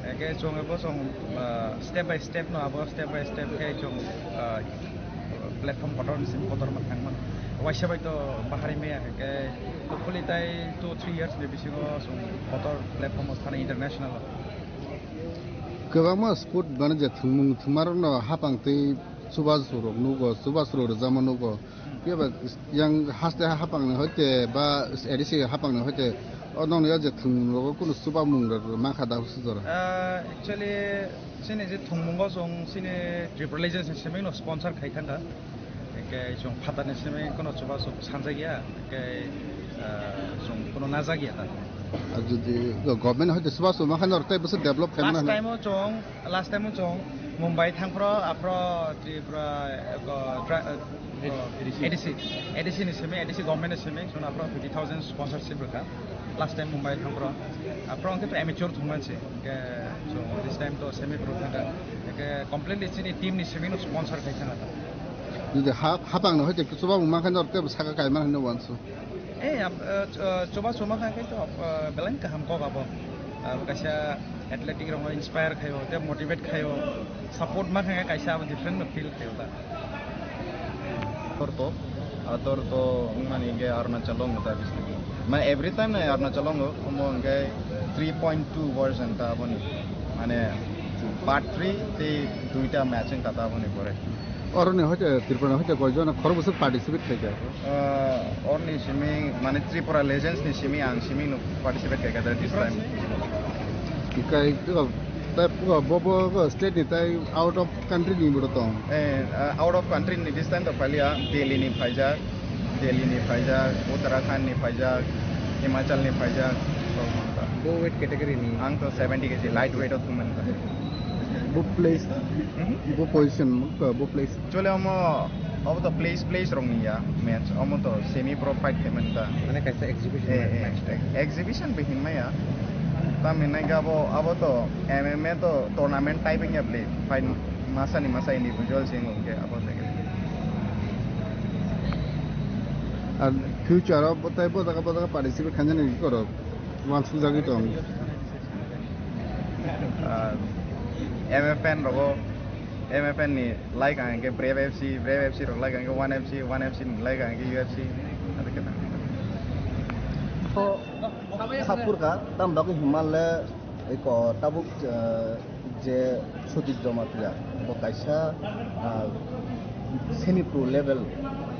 Eke chwng ebo chwng, ah, step by step no abo step by step khe chwng, ah, platform kotor ni simi kotor ma thangmano. Waisa bai to bahari maya khe, hopefully tai two three years ni bisingo chwng kotor platform o thani international o. Kwbangma sport mane je thwngmung thwngmarokno hapang tei chubachu rok nugo, chubachu rok rwjakma nugo. Phiya ba yang haste hapang ni hoite ba A D C hapang ni hoite o nokni o je thwngmung rogo kunu chubamung rok mankha da hwswk jora? Ah, actually, chini je thwngmungo chwng chini Tripura Legends ni simi no sponsor khai thangkha. Hingke chwng phatarni simi kono chubachu sanjakya, hingke, ah, chwng kono najakya ta. Ar jodi government hoite chubachu mankha nor tei bwswk develop khaimano. Last time o chwng, last time o chwng Mumbai thangphro, aphro Tripura, eko, tra-, eko, A D C. A D C, A D C ni simi, A D C government ni simi, chwng aphro fifty thousand sponsorship rwkha. Last time Mumbai thangphro, aphro hingke to amateur thwngmani se. Hingke, so, this time to semi pro thangkha. Hingke completely chini team ni simi no sponsor khai thangkha. Jodi ha-, hapang no hoite chubachu mankha nor tei saka kaiman hinwi wansu. Eh, ab-, eh, ch-, eh, chubachu mankha khe to, eh, belai kaham kok abo. Ah, kaisa athletic rok no inspire khaio, tei motivate khaio, support mankha khe kaisa abo different no feel khaio ta. Ator to, ator to wngmani hingke Arunachal o wngkha ta district. Mane every time nai Arunachal o wngkha, omo hingke three point two version ta aboni. Mane part three tei duita match wngkha ta aboni pore. Oroni hoite Tripura ni hoite koijon khorok bwswk participate khaikha? Ah, oroni simi mane Tripura Legends ni simi ang simi no participate khaikha ta this time. Kai, tai bo, bo, bo state ni tai out of country ni bo tong. Eh, ah, out of country ni this time to phalia, Delhi ni phaijak, Delhi ni phaijak, Uttarakhand ni phaijak, Himachal ni phaijak. Bo weight category ni? Ang to seventy K G light weight o thumani. Bo place, mhm, bo position, bo place. Actually, omo, obo to place, place rok ni ya match. Omo to semi pro fight khaimani ta. Mane kaisa exhibition. Eh, eh, match type. Exhibition bo hinmaya. Tamni nai abo, abo to M M A to tournament type wngya bwle. Fight masa ni masa individual se wngkhe abo jaga. Ar future o bo tei bo jaga, bo jaga participate khainani korok wansuk jagwi tong. Ah, M F N rogo, M F N ni like ang ke Brave F C, Brave F C rok like ang ke One F C, One F C ni like ang ke U F C. Ado khe. Sapurka, tam bagwi himalle eko tabuk, eh, je Sudip Jamatia, bo kaisa, ah, semi pro level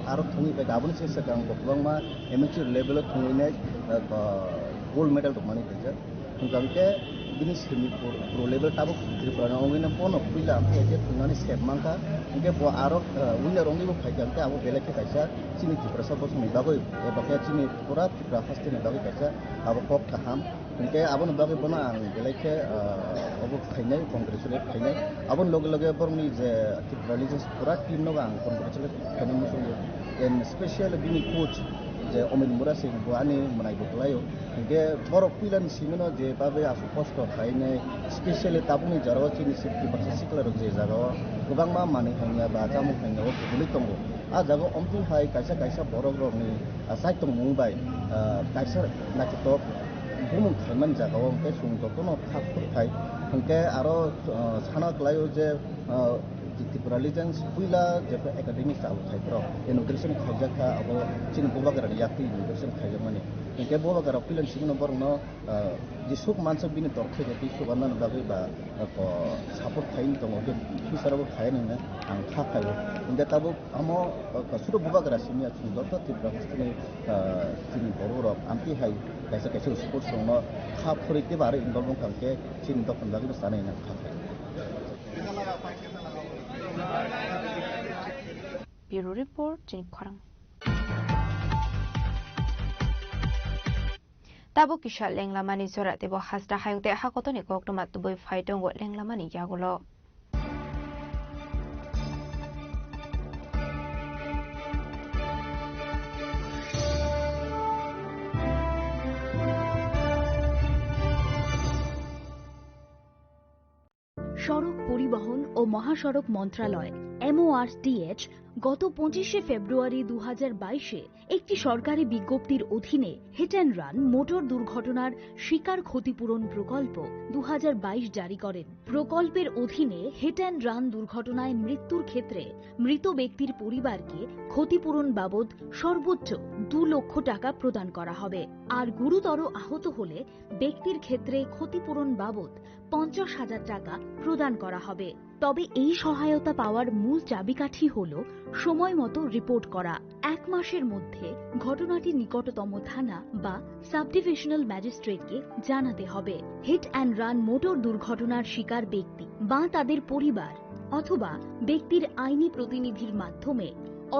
aro thungwi pai aboni se swkang bo kwbangma amateur level o thungwi nai, eh, gold medal rok manwi paijak. Hwnkha hwnkhe bini semi pro, pro level tabuk Tripura ni wngwi no bono puila hwnkhe je thwngmani sep mankha. Hwnkhe bo aro, eh, winner wngwi bo phaikha hwnkhe abo belai khe kaisa chini Tiprasa bosongni bagwi eba khe chini pura Tripura haste ni bagwi kaisa abo kok kaham. Hwnkhe aboni bagwi bono ang belai khe, ah, obo khainai, congratulate khainai. Aboni loge loge borokni je Tripura Legends pura team no ang congratulate khainai muchungo. And specially bini coach, Je Omil Murasing bo ani mwnai bo kwlaio. Hinkhe borok puilani simino je babe aswk kosto khainai, specially tabukni jorao chini sikti baksa siklarok je jagao kwbangma manwi hangya ba chamung hangya o kwbwlwi tongo. A jagao omtwi hai kaisa kaisa borok rokni, ah, chaitongmung bai, ah, kaisa naithotok bumung khaimani jagao hwnkhe chwng jotono kha phurthai. Hwnkhe aro, ah, sana kwlaio je, ah, Tripura Legends puila jepha academy chalo thaibrok inauguration khaijakha, abo chini Bubagrani yakti inauguration khaijakmani. Hinkhe Bubagra puilani simino borokno, ah, jesuk mansa bini dorkhe jati subarnani bagwi ba, ah, ko support khaini tongo, khe future-o bo khai nangna ang kha khaio. Hinkhe tabuk amo, ah, sudo Bubagra simi ya chwng joto Tripura hasteni, ah, chini bororok amtwi hai kaisa kaisa sports rokno kha phurwi tei ba aro involve wngkha, hinkhe chini dophani bagwi bo chanai hwnwi ang kha khaio. Bureau Report, Chini Khorang. Tabuk kisa lenglamani jora teibo hasta hayung tei hakotoni koktwma tubui phai tongo lenglamani yagulo. সড়ক পরিবহন ও মহাসড়ক মন্ত্রণালয়, এমওআরটিএইচ, গত পঁচিশে ফেব্রুয়ারি দু হাজার বাইশে একটি সরকারি বিজ্ঞপ্তির অধীনে হিট অ্যান্ড রান মোটর দুর্ঘটনার শিকার ক্ষতিপূরণ প্রকল্প দু হাজার বাইশ জারি করেন। প্রকল্পের অধীনে হিট অ্যান্ড রান দুর্ঘটনায় মৃত্যুর ক্ষেত্রে মৃত ব্যক্তির পরিবারকে ক্ষতিপূরণ বাবদ সর্বোচ্চ দু লক্ষ টাকা প্রদান করা হবে। আর গুরুতর আহত হলে ব্যক্তির ক্ষেত্রে ক্ষতিপূরণ বাবদ পঞ্চাশ হাজার টাকা প্রদান করা হবে। তবে এই সহায়তা পাওয়ার মূল চাবিকাঠি হল সময় মতো রিপোর্ট করা। এক মাসের মধ্যে ঘটনাটি নিকটতম থানা বা সাব ডিভিশনাল ম্যাজিস্ট্রেটকে জানাতে হবে। হিট অ্যান্ড রান মোটর দুর্ঘটনার শিকার ব্যক্তি বা তাদের পরিবার অথবা ব্যক্তির আইনি প্রতিনিধির মাধ্যমে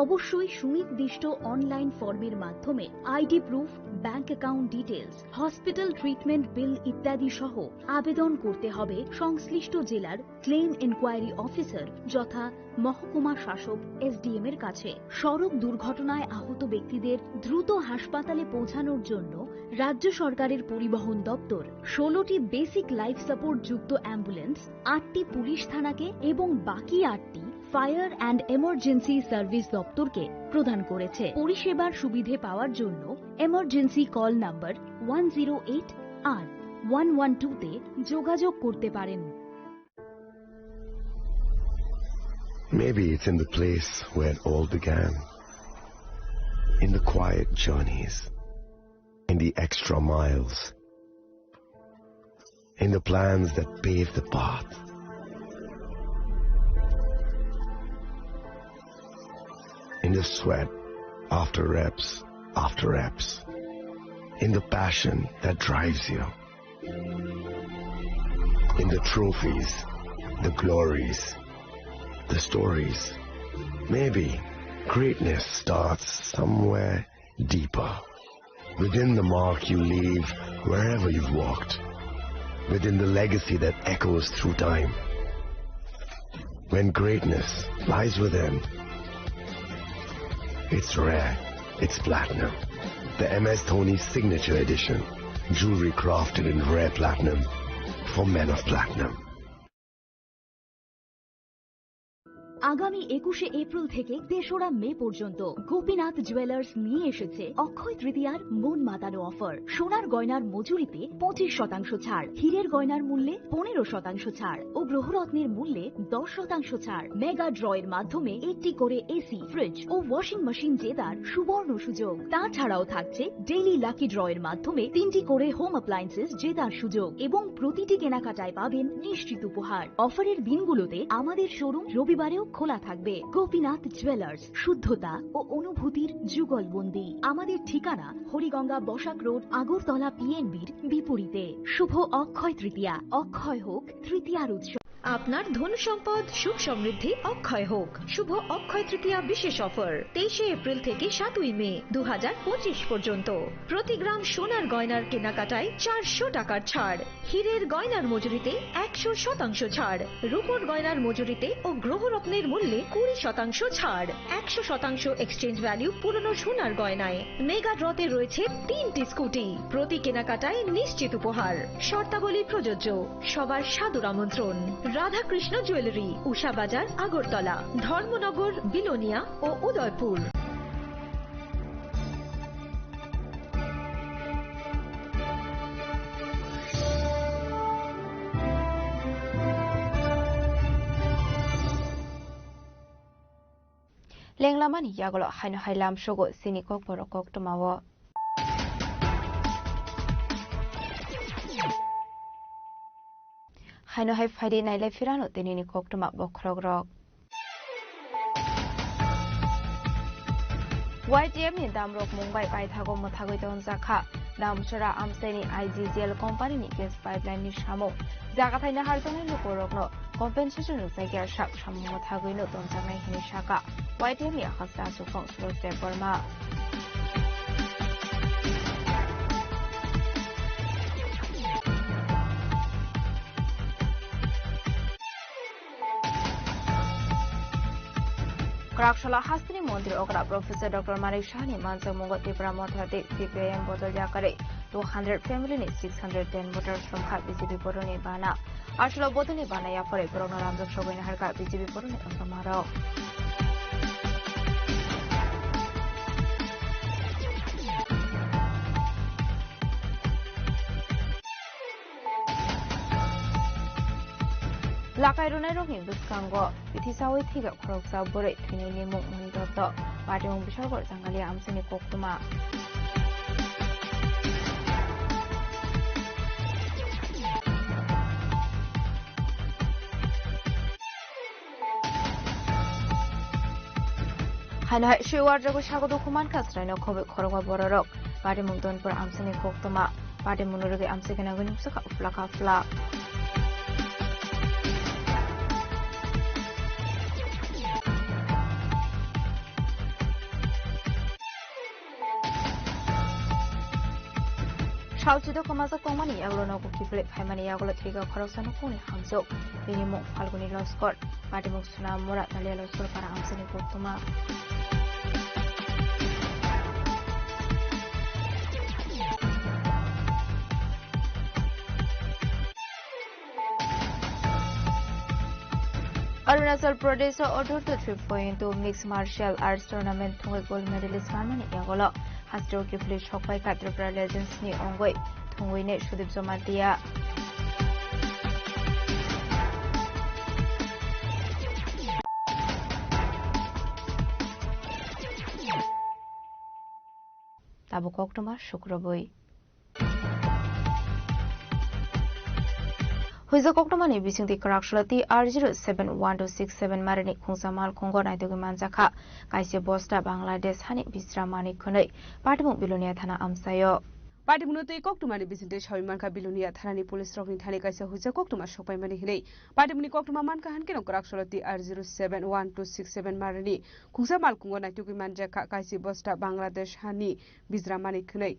অবশ্যই সুনির্দিষ্ট অনলাইন ফর্মের মাধ্যমে ID proof, bank account details, hospital treatment bill ইত্যাদি সহ আবেদন করতে হবে সংশ্লিষ্ট জেলার ক্লেম ইনকোয়ারি অফিসার যথা মহকুমা শাসক, এসডিএম এর কাছে। সড়ক দুর্ঘটনায় আহত ব্যক্তিদের দ্রুত হাসপাতালে পৌঁছানোর জন্য রাজ্য সরকারের পরিবহন দপ্তর ষোলোটি বেসিক লাইফ সাপোর্ট যুক্ত অ্যাম্বুলেন্স, আটটি পুলিশ থানাকে এবং বাকি আটটি ফায়ার অ্যান্ড এমার্জেন্সি সার্ভিস দপ্তরকে প্রদান করেছে। পরিষেবার সুবিধে পাওয়ার জন্য emergency call number one zero eight আর ওয়ান ওয়ান টু তে যোগাযোগ করতে পারেন। Maybe it's in the place where it all began. In the quiet journeys, in the extra miles, in the plans that pave the path, in the sweat after reps after reps, in the passion that drives you. In the trophies, the glories, the stories. Maybe greatness starts somewhere deeper. Within the mark you leave wherever you've walked. Within the legacy that echoes through time. When greatness lies within, it's rare, it's platinum. The M S Dhoni Signature Edition. Jewelry crafted in rare platinum for men of platinum. আগামী একুশে এপ্রিল থেকে তেসরা মে পর্যন্ত গোপীনাথ জুয়েলার্স নিয়ে এসেছে অক্ষয় তৃতীয়ার মন মাতানো অফার। সোনার গয়নার মজুরিতে পঁচিশ শতাংশ ছাড়, হীরের গয়নার মূল্যে পনেরো শতাংশ ছাড় ও গ্রহরত্নের মূল্যে দশ শতাংশ ছাড়। মেগা ড্র এর মাধ্যমে একটি করে এসি, ফ্রিজ ও ওয়াশিং মেশিন জেতার সুবর্ণ সুযোগ। তাছাড়াও থাকছে ডেইলি লাকি ড্র এর মাধ্যমে তিনটি করে হোম অ্যাপ্লায়েন্সেস জেতার সুযোগ এবং প্রতিটি কেনাকাটায় পাবেন নিশ্চিত উপহার। অফারের দিনগুলোতে আমাদের শোরুম রবিবারেও খোলা থাকবে। গোপীনাথ জুয়েলার্স, শুদ্ধতা ও অনুভূতির যুগলবন্দি। আমাদের ঠিকানা হরিগঙ্গা বসাক রোড, আগরতলা পিএনবির বিপরীতে। শুভ অক্ষয় তৃতীয়া, অক্ষয় হোক তৃতীয়ার উৎসব। আপনার ধন সম্পদ সুখ সমৃদ্ধি অক্ষয় হোক। শুভ অক্ষয় তৃতীয়া বিশেষ অফার তেইশে এপ্রিল থেকে সাতই মে দু হাজার পঁচিশ পর্যন্ত। প্রতি গ্রাম সোনার গয়নার কেনাকাটায় চারশো টাকার ছাড়, হীরের গয়নার মজুরিতে একশো শতাংশ ছাড়, রূপোর গয়নার মজুরিতে ও গ্রহরত্নের মূল্যে কুড়ি শতাংশ ছাড়, একশো শতাংশ এক্সচেঞ্জ ভ্যালু পুরনো সোনার গয়নায়। মেগা ড্রতে রয়েছে তিনটি স্কুটি, প্রতি কেনাকাটায় নিশ্চিত উপহার। শর্তাবলী প্রযোজ্য। সবার সাদর আমন্ত্রণ। রাধাকৃষ্ণ জুয়েলারি, উষা বাজার, আগরতলা, ধর্মনগর, বিলোনিয়া ও Udaipur. Lenglamani yagulo haino hai lamsogo chini kokborok koktwmao. Haino hai phaidi nailai phirano tinini koktwma bokhorokrok. Y T F ni damrok mung bai paithago mwthagwi tonjakha. Damsora amchaini I G G L company ni gas pipeline ni samung. Jaga thaina harjaknai lukurokno compensation rwjakya sak samung mwthagwino tonjaknai hinwi sakha Y T F ni akhasa achukphang Suraj Debbarma. Kwraksala hasteni montri okra Professor Doctor Manik Saha ni manjakmungo Tipra Motha tei C P I M bodol yakarwi two hundred family ni six hundred ten voters romkha B J P boroni bana. Aswlo bodolni bana yaphorwi borokno lamjak sogwi naharkha B J P boroni wngkha marok. Lakai rwnairokni bwskango bithi chaui thwiga khoroksa bwrwi thwinini mung Moni Dotto. Patimung Bishalgarh Jangalia amchaini koktwma. Haino hai sui warjagwi sago dukhu mankha chwraino khobwi khorokba bororok. Patimung Donpur amchaini koktwma. Patimungno rwgwi amchai gwnangwi nukjakha uphla kaphla. Salchito kwmajak tongmani yagulo nogo kiphilwi phaimani yagulo thwiga khoroksa nukhungni hamjwk. Bini mung Phalguni Loskor. Patimung Suna Mura Dalia Loskor para amchaini koktwma. Arunachal Pradesh o Odhurto three point two Mixed Martial Arts Tournament thwngwi gold medalist manmani yagulo hasteo kiphilwi sokphaikha Tripura Legends ni wngwi thwngwini Sudip Jamatia. Tabuk koktwma sukrubwi. Huijak koktwmani bisingtwi kwraksalo T R zero seven one two six seven marini khungsa malkhungo naitugwi manjakha kaisa bosta Bangladesh hani Bisram Manik khwnwi patimung Bilonia thana amchaio. Patimungno twi koktwmani bisingtwi sawi mankha Bilonia thanani police rokni thani kaisa huijak koktwma sokpaimani hinwi. Patimungni koktwma mankha hankhe no kwraksalo T R zero seven one two six seven marini khungsa malkhungo naitugwi manjakha kaisa bosta Bangladesh hani Bisram Manik khwnwi.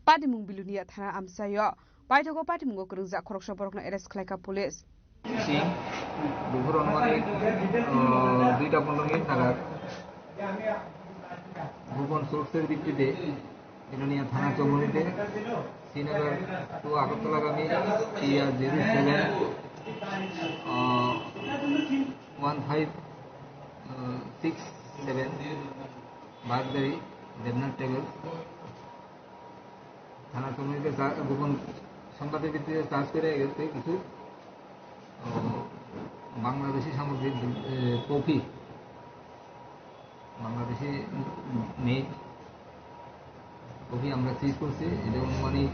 Patimung Bilonia thana amchaio. Paithago patimungo kwrwngjak khoroksa borokno arrest khlaikha police. Singh, দুপুর অনুমানিক, আহ, দুইটা পনেরো মিনিট নাগাদ গোপন সোর্সের ভিত্তিতে বিলোনিয়া থানা চৌমুহনীতে শ্রীনগর টু আগরতলাগামী টিআর জিরো সেভেন, আহ, ওয়ান ফাইভ, আহ, সিক্স সেভেন বাগদারি দেবনাথ ট্রাভেলস থানা কমিটিতে চা-, গোপন সংবাদের ভিত্তিতে চার্জ করে এর থেকে কিছু, ও, বাংলাদেশি সামগ্রী, এ, কফি, বাংলাদেশি মেড কফি আমরা সিজ করছি। এটা অনুমানিক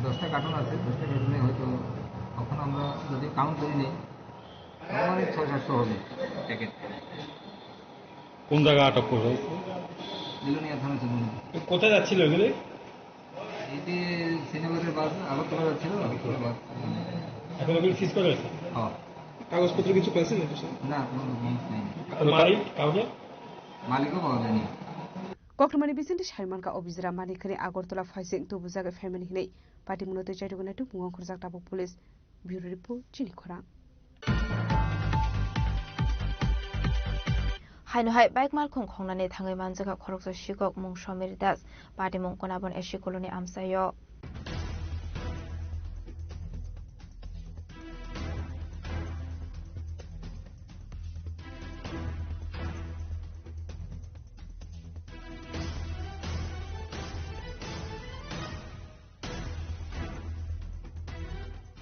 দশটা কার্টন আছে, দশটা কার্টনে হয়তো এখন আমরা যদি কাউন্ট করি নিই, অনুমানিক ছয় সাতশো হবে প্যাকেট। কোন জায়গায় আটক করা হয়েছে? বিলোনিয়া থানা চৌমুহনী। কোথায় যাচ্ছিল এগুলি? এটি শ্রীনগরের বাস, আগরতলা যাচ্ছিল, আগরতলা বাস। এখন ওগুলো সিজ করা হয়েছে। হ্যাঁ। কাগজপত্র কিছু পাইছেন এটা, স্যার? না, কোনো ডকুমেন্টস নেই। আপনার মালিক কাউকে? মালিকও পাওয়া যায়নি। Kokrumani bisingtwi saimanka o bijra mani khani Agartala phaising tubujagwi phaimani hinwi patimungno twi chaitugwi naitugmung ongkhorjak tabuk police. Bureau report, chini khorang. Haino hai bike malkhung khongnani thangwi manjakha khoroksa sikok mung Somir Das, patimung Konabon A C colony amchaio.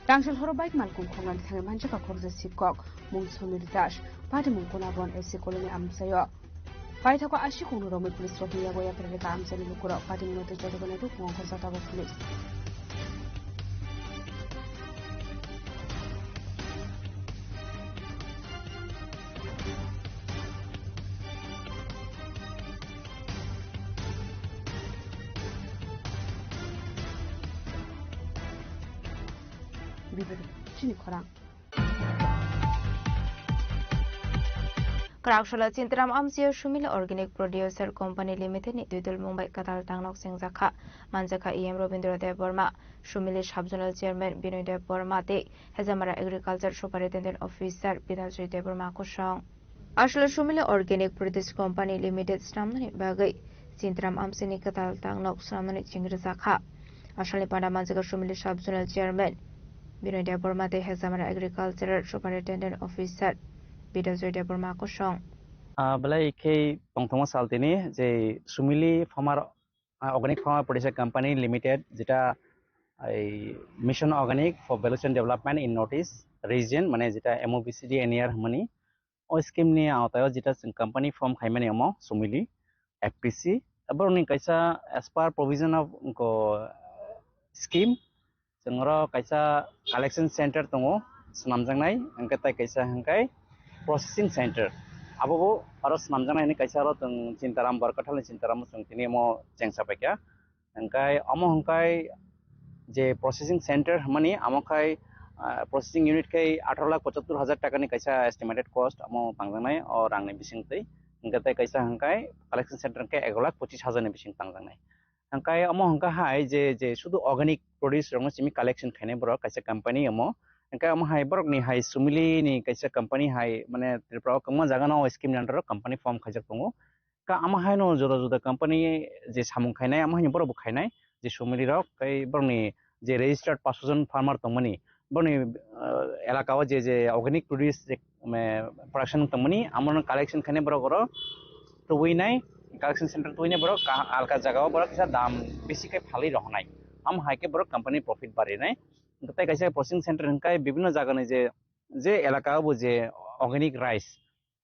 Tangsel horo bike malkhung khongnani thangwi manjakha khoroksa sikok mung Somir Das, patimung Konabon A C colony amchaio. Paithago A C colony romwi police rokni yago yapharwi ka amchaini lukurok patimungno twi chaitugwi naitugmung ongkhorjak tabuk police. Bibir chini khorang. Kwraksalo Chintaram amchaio Sumili Organic Producer Company Limited ni duidul mungbai kwtal tangnok chengjakha. Manjakha E M Robindra Debbarma, Sumili Sub Zonal Chairman Binoy Debbarma tei Hejamara Agriculture Superintendent Officer Bidaljoy Debbarma kosong. Aswkle Sumili Organic Produce Company Limited swnamnani bagwi Chintaram amchaini kwtal tangnok swnamnani chengrijakha. Aswkni panda manjakha Sumili Sub Zonal Chairman Binoy Debbarma tei Hejamara Agricultural Superintendent Officer Bidaljoy Debbarma kosong. Ah, belai khe tongthokma sal tini je Sumili Farmer, ah, Organic Farmer Producer Company Limited, jeta ei Mission Organic for Value Chain Development in North East Region, mane jeta M O B C D N E R hwnmani, o scheme ni awtaio jeta chwng company form khaimani omo Sumili F P C. Borokni kaisa as per provision of ko scheme, chwng oro kaisa collection center tongo swnamjaknai, hwnkhe tai kaisa hwnkhe processing center. Abo bo oro swnamjaknai hwnwi kaisa oro chwng Chintaram, Borkathal ni Chintaram chwng tini omo chengsa paikha. Hwnkhe omo hwnkhe je processing center hwnmani, amo khai, ah, processing unit khai atharo lakh pochattor hajar taka ni kaisa estimated cost amo tangjaknai o rang ni bising twi. Hwnkhe tei kaisa hwnkhe collection center hwnkhe ek lakh pochis hajar ni bising tangjaknai. Hwnkhe omo hwnkhe hai je, je sudu organic produce rokno simi collection khainai borok kaisa company omo. Hwnkhe omo hai borokni hai Sumili ni kaisa company hai mane Tripura o kwbangma jaga no scheme ni under o company form khaijak tongo. Ka amo haino juda juda company je samung khainai, amo haino borok bo khainai, je Sumili rok, tei borokni je registered paanch jon farmer tongmani, borokni, ah, elaka o je, je organic produce je, me, production tongmani, amo no collection khainai borok oro tubui nai, collection center tubui nai borok ka-, alka jaga o borok kisa dam bisi khe phalwi rohornai, amo hai khe borok company profit barinai. Tei kaisa processing center hwnkhe bibinno jaga ni je, je elaka o bo je organic rice,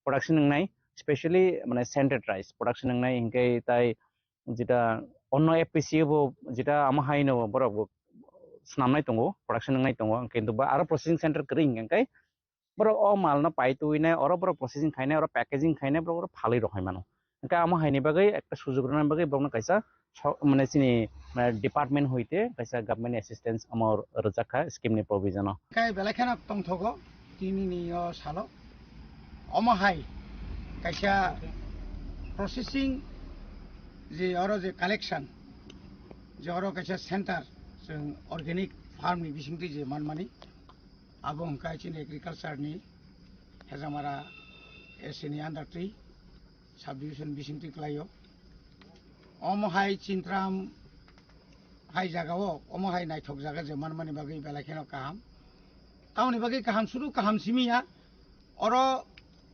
production wngnai, specially mane scented rice production wngnai, hinkhe tai jeta onno F P C bo jeta amo haino borok bo swnamnai tongo, production wngnai tongo, kintu ba aro processing center kwrwi hinkhe borok o malno pai twi nai, oro borok processing khainai, oro packaging khainai, borok oro phalwi rohoi mano. Hinkhe amo haini bagwi ekta sujuk rwna bagwi borokno kaisa so-, mane chini, mane department hoite kaisa government assistance amo rwjak kha scheme ni provision o. Kai belai kheno tongthogo tinini o salo. Omo hai kaisa processing je oro je collection, je oro kaisa center, chwng organic farm ni bisingtwi je manmani, abo hwnkha chini agriculture ni Hejamara A C ni under twi subdivision bisingtwi kwlaio. Omo hai Chintaram hai jagao, omo hai naithok jaga je manmani bagwi belai kheno kaham. Tamoni bagwi kaham, sudu kaham simi ya. Oro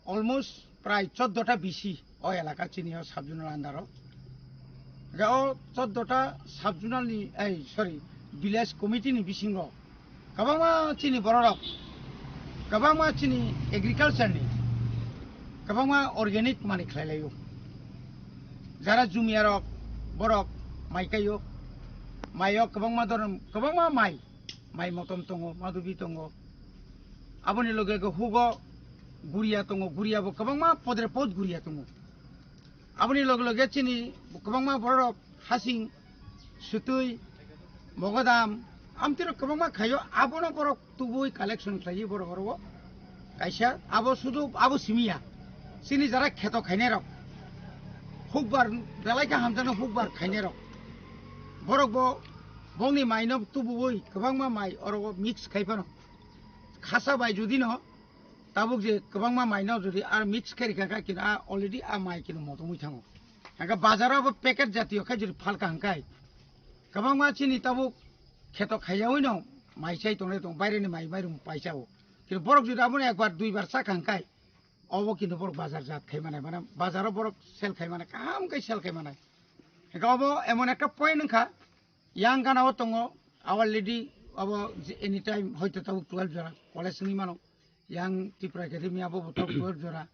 almost prai choddo ta B C o elaka chini o sub-zonal under o. Ga o choddo ta sub-zonal ni, ei, sorry, village committee ni bisingo kwbangma chini bororok, kwbangma chini agriculture ni, kwbangma organic mani khlai laio. Jara jumia rok, borok mai kaio, maio kwbangma dhoron, kwbangma mai, mai motom tongo, madubi tongo. Aboni loge loge hugo guria tongo, guria bo kwbangma podre pod guria tongo. Aboni loge loge chini kwbangma bororok hasing, sutui, mogodam, Amtwi rok kwbangma khaio, abono borok tubui collection khlaiwi borok oro o kaisa abo sudu abo simiya. Chini jara kheto khainai rok, hukbar belai khe hamjakno hukbar khainai rok, borok bo bongni maino tubuwi kwbangma mai oro o mix khai phano khasa bai judi no tabuk je kwbangma maino judi ar mix khe rikha kha kino a already a mai kino motomwi thango. Hingkhe bazaro abo packet jatiyo khe judi phalka hingkhai kwbangma chini tabuk kheto khaiyawi no mai chai tongnai tong, baireni mai mairum paisa o. Kino borok judi abono ekbar duibar chakha hingkhai obo kino borok bazar jat khai manai, mane bazaro borok sell khai manai, kaham khe sell khai manai. Hingkhe obo emon ekta point wngkha, yang gana o tongo, our lady obo je anytime hoito tabuk twelve jora college wngwi mano, yang Tripura Academy abo bo tabuk twelve jora.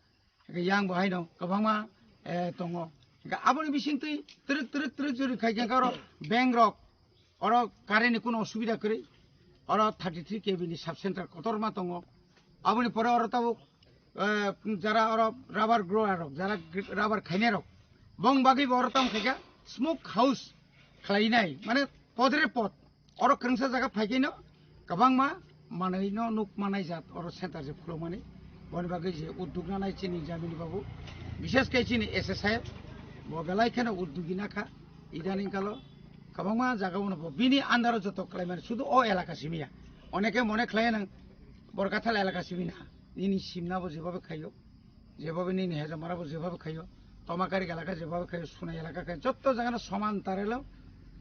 Hingke yang bo haino kwbangma, eh, tongo. Hingke aboni bisingtwi twrwk, twrwk, twrwk jori khai khe oro bank rok, oro current ni kuno osubida kwrwi, oro thirty three K V ni sub center kotorma tongo. Aboni pore oro tabuk, eh, jara oro rubber grower rok, jara rubber khainai rok, bong bagwi bo oro tamo khaikha smoke house khlainai, mane podre pod. Oro kwrwngsa jaga phai khe no kwbangma manwi no nuk manai jat oro center je khulumani. Boni bagwi je udduk nanai chini Jamini babu, bishes khe chini S S I bo belai kheno uddugi nakha. Idaning kalo kwbangma jaga o no bo bini under o joto khlai mani, sudu o elaka simi ya. Oneke mone khlai nang Borkathal elaka simi na. Nini simna bo jeba bo khaio. Jeba bo nini hejamara bo jeba bo khaio. Tomakari elaka jeba bo khaio. Sunai elaka khaio. Jotto jaga no soman tarelo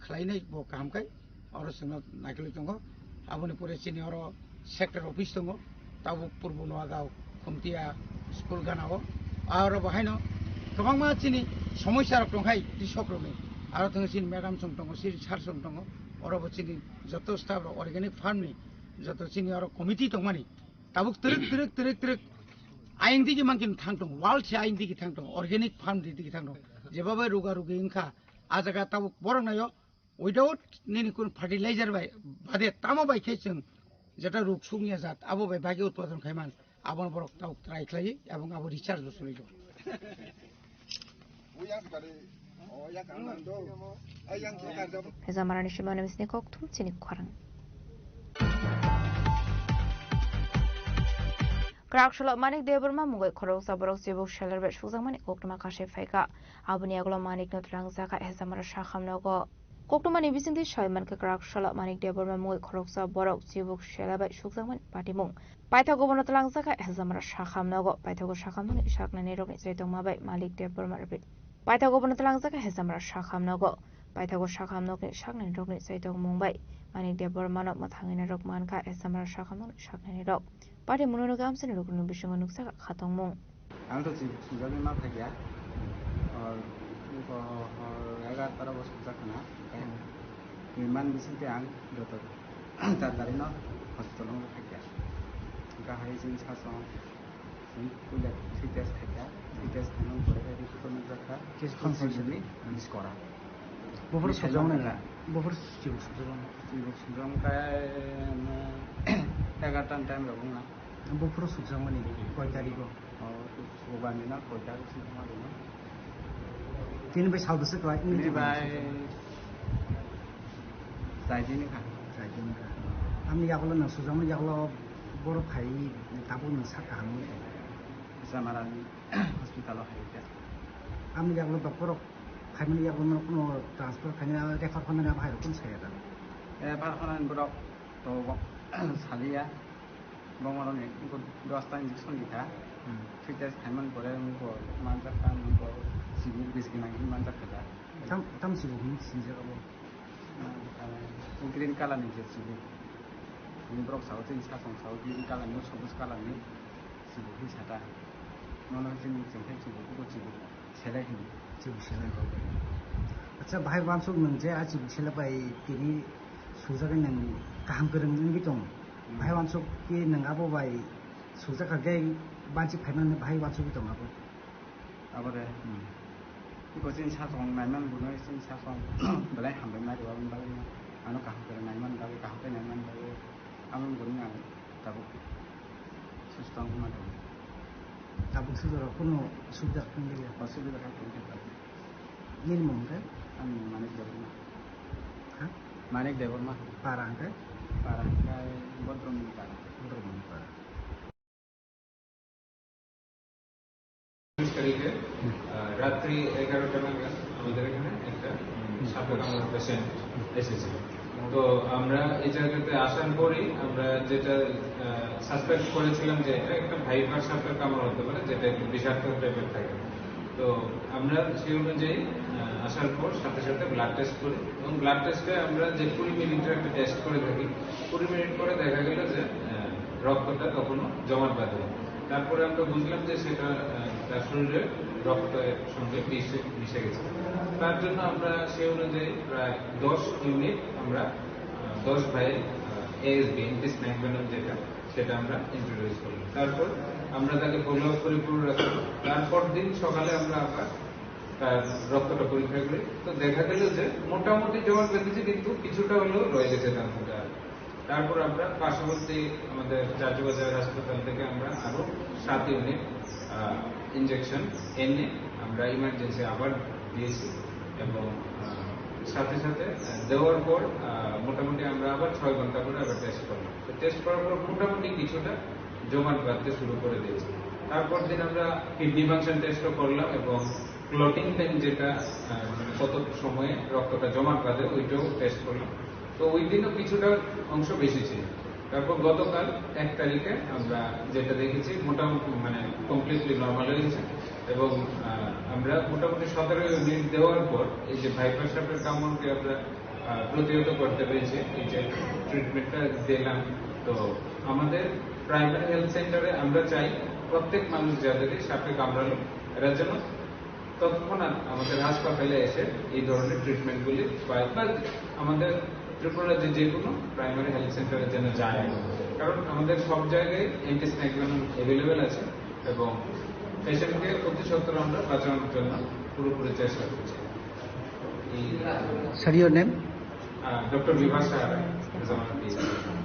khlainai bo kaham khai. Oro chwngno naikilwi tongo. Aboni pore chini oro sector office tongo. Tabuk Purbo Noagaon, Khumtia school gana o. Aro bo haino kwbangma chini somosya rok tong khai, krisok rokni. Aro tongo chini madam song tongo, chini sir song tongo. Oro bo chini joto staff rok organic farm ni, joto chini oro committee tongmani. Tabuk twrwk, twrwk, twrwk, twrwk. Ayang digi mangkin thang tong, world se ayang digi thang tong, organic farm di digi thang tong. Jeba bai ruga rugi wngkha, a jaga tabuk borok naio, without nini kun fertilizer bai, bade tamo bai khe chwng jeta ruk sung ya jat, abo bai bagwi utpadon khai man, abono borok tabuk try khlai, ebong abo research bo choli do. Hejamarani Shimoni Misni Kokthum chini khorang. Kwrak solo Manik Debbarma mungwi khoroksa borok chibuk seler bai sukjakmani koktwma kase phaikha. Aboni yagulo Manik no twlangjakha Hejamara sakham nogo. Koktwmani bisingtwi sai mankha kwrak solo Manik Debbarma mungwi khoroksa borok chibuk sela bai sukjakmani patimung. Paithago bono twlangjakha Hejamara sakham nogo. Paithago sakham nokni saknani rokni chaitokma bai Malik Debbarma rwphi. Paithago bono twlangjakha Hejamara sakham nogo. Paithago sakham nokni saknani rokni chaitokmung bai Manik Debbarmano mwthangwi narwk mankha Hejamara sakham nokni saknani rok. Patimungno rwgwi amchaini rokni bisingo nukjakha khatongmung. Ang to chibuk sujagwi ma phaikya. Or, or, or, egar tara bosor jak khna. Hmm. Ni man bising te ang joto char dari no hospital o phaikya. Hingkha hai chini sasong, chini puila three test khaikya. Three test khaimani pore hai report nukjakha. Case confirm. Positive ni, hmm, miss kora. Buphuru sujak nai la? Buphuru chibuk sujak nai? Chibuk sujak khe, egarta ni time rok wngna. Buphuru sukjakmani koi tarikgo? O, Sukrobani na koi tarik sukjakmani na? Tini bai salbwswk khlai? Tini bai saidini kha. Saidini kha. Amni yagulo nwng sukjakmani yagulo borok phai tabuk nwng sak kaham wngkha. Jamarani hospital o hai kha. Amni yagulo doctor rok phaimani yagulo no kuno transfer khaina refer khaina abo hai rok kun saya da? Refer khaina borok to saliya. Bomarokni dos ta injection rikha. Hmm. Three test khaimani pore wngkha manjak kha, wngkha chibuk bisi gwnang hinwi manjak kha da. Tam, tam chibuk hinwi sinjak abo? Ah, green colour ni je chibuk. Borok sao chini sasong sao green colour ni, sobuj colour ni chibuk hinwi sata. Nono chini chengkhe chibuk, bo chibuk. Selai hino. Chibuk selai rok. Acha, bahai wansuk nwng je a chibuk selai bai tini sujagwi nwng kaham kwrwng wngwi tong. Hmm. Bahai wansuk ki nwng abo bai sujak kha khe banchi phaimani bahai wansugwi tong abo. Abo de. Hmm. Iko chini sasong naiman bunai chini sasong belai hambai ma rwma bagwi ano kaham kwrwng naiman bagwi kaham khe naiman bagwi amo bunai ang tabuk. Susto wngma tongo. Tabuk sujaro kuno subida wngya? O subida kha tongkha tabuk. Nini mung khe? Ani Manik Debbarma. Ha? Manik Debbarma. Para hwnkhe? পাড়া, প্রায় ভদ্রমণি পাড়া। ভদ্রমণি পাড়া। উনিশ তারিখে, আহ, রাত্রি এগারোটা নাগাদ আমাদের এখানে একটা, উম, সাপে কামড়ানো পেশেন্ট এসেছিল। তো আমরা এই জায়গাতে আসার পরেই আমরা যেটা, আহ, সাসপেক্ট করেছিলাম যে এটা একটা ভাইপার সাপের কামড় হতে পারে, যেটা একটু বিষাক্ত টাইপের থাকে। তো আমরা সেই অনুযায়ী, আহ, আসার পর সাথে সাথে ব্লাড টেস্ট করি এবং ব্লাড টেস্টে আমরা যে কুড়ি মিনিটের একটা টেস্ট করে থাকি, কুড়ি মিনিট পরে দেখা গেল যে, আহ, রক্তটা তখনও জমাট বাঁধেনি। তারপরে আমরা বুঝলাম যে সেটা, আহ, তার শরীরে রক্তের সঙ্গে মিশে, মিশে গেছে। তার জন্য আমরা সেই অনুযায়ী প্রায় দশ ইউনিট আমরা, আহ, দশ ভাই, আহ, এএসবি, অ্যান্টি স্নেক ভেনম যেটা, সেটা আমরা ইন্ট্রোডিউস করলাম। তারপর আমরা তাকে ফলো আপ করি পুরো রাতে। তারপর দিন সকালে আমরা আবার তার রক্তটা পরীক্ষা করি। তো দেখা গেল যে মোটামুটি জমাট বেঁধেছে, কিন্তু কিছুটা হলেও রয়ে গেছে তার মধ্যে আর। তারপর আমরা পার্শ্ববর্তী আমাদের চাচুবাজার হাসপাতাল থেকে আমরা আরও সাত ইউনিট, আহ, ইঞ্জেকশন এনে আমরা ইমার্জেন্সি আবার দিয়েছি এবং, আহ, সাথে সাথে, আহ, দেওয়ার পর, আহ, মোটামুটি আমরা আবার ছয় ঘন্টা করে আবার টেস্ট করলাম। তো টেস্ট করার পর মোটামুটি কিছুটা জমাট বাঁধতে শুরু করে দিয়েছে। তারপর দিন আমরা কিডনি ফাংশন টেস্টও করলাম এবং ক্লটিং টাইম যেটা, আহ, মানে কত সময়ে রক্তটা জমাট বাঁধে ওইটাও টেস্ট করলাম। তো ওই দিনও কিছুটা অংশ বেশি ছিল। তারপর গতকাল এক তারিখে আমরা যেটা দেখেছি মোটামুটি মানে কমপ্লিটলি নর্মাল হয়ে গেছে এবং, আহ, আমরা মোটামুটি সতেরো ইউনিট দেওয়ার পর এই যে ভাইপার সাপের কামড়কে আমরা, আহ, প্রতিহত করতে পেরেছি এই যে ট্রিটমেন্টটা দিলাম। তো আমাদের প্রাইমারি হেলথ সেন্টারে আমরা চাই প্রত্যেক মানুষ যাদের এই সাপে কামড়ালো এরা যেন তৎক্ষণাৎ আমাদের হাসপাতালে এসে এই ধরনের ট্রিটমেন্টগুলি পায় বা আমাদের ত্রিপুরা রাজ্যে যে কোনো প্রাইমারি হেলথ সেন্টারে যেন যায়, কারণ আমাদের সব জায়গায় অ্যান্টি স্নেক ভেনম অ্যাভেলেবেল আছে এবং পেশেন্টকে অতি সত্বর আমরা বাঁচানোর জন্য পুরোপুরি চেষ্টা করছি। এই Sir, your name? Doctor Bibhas Sahara, is one of the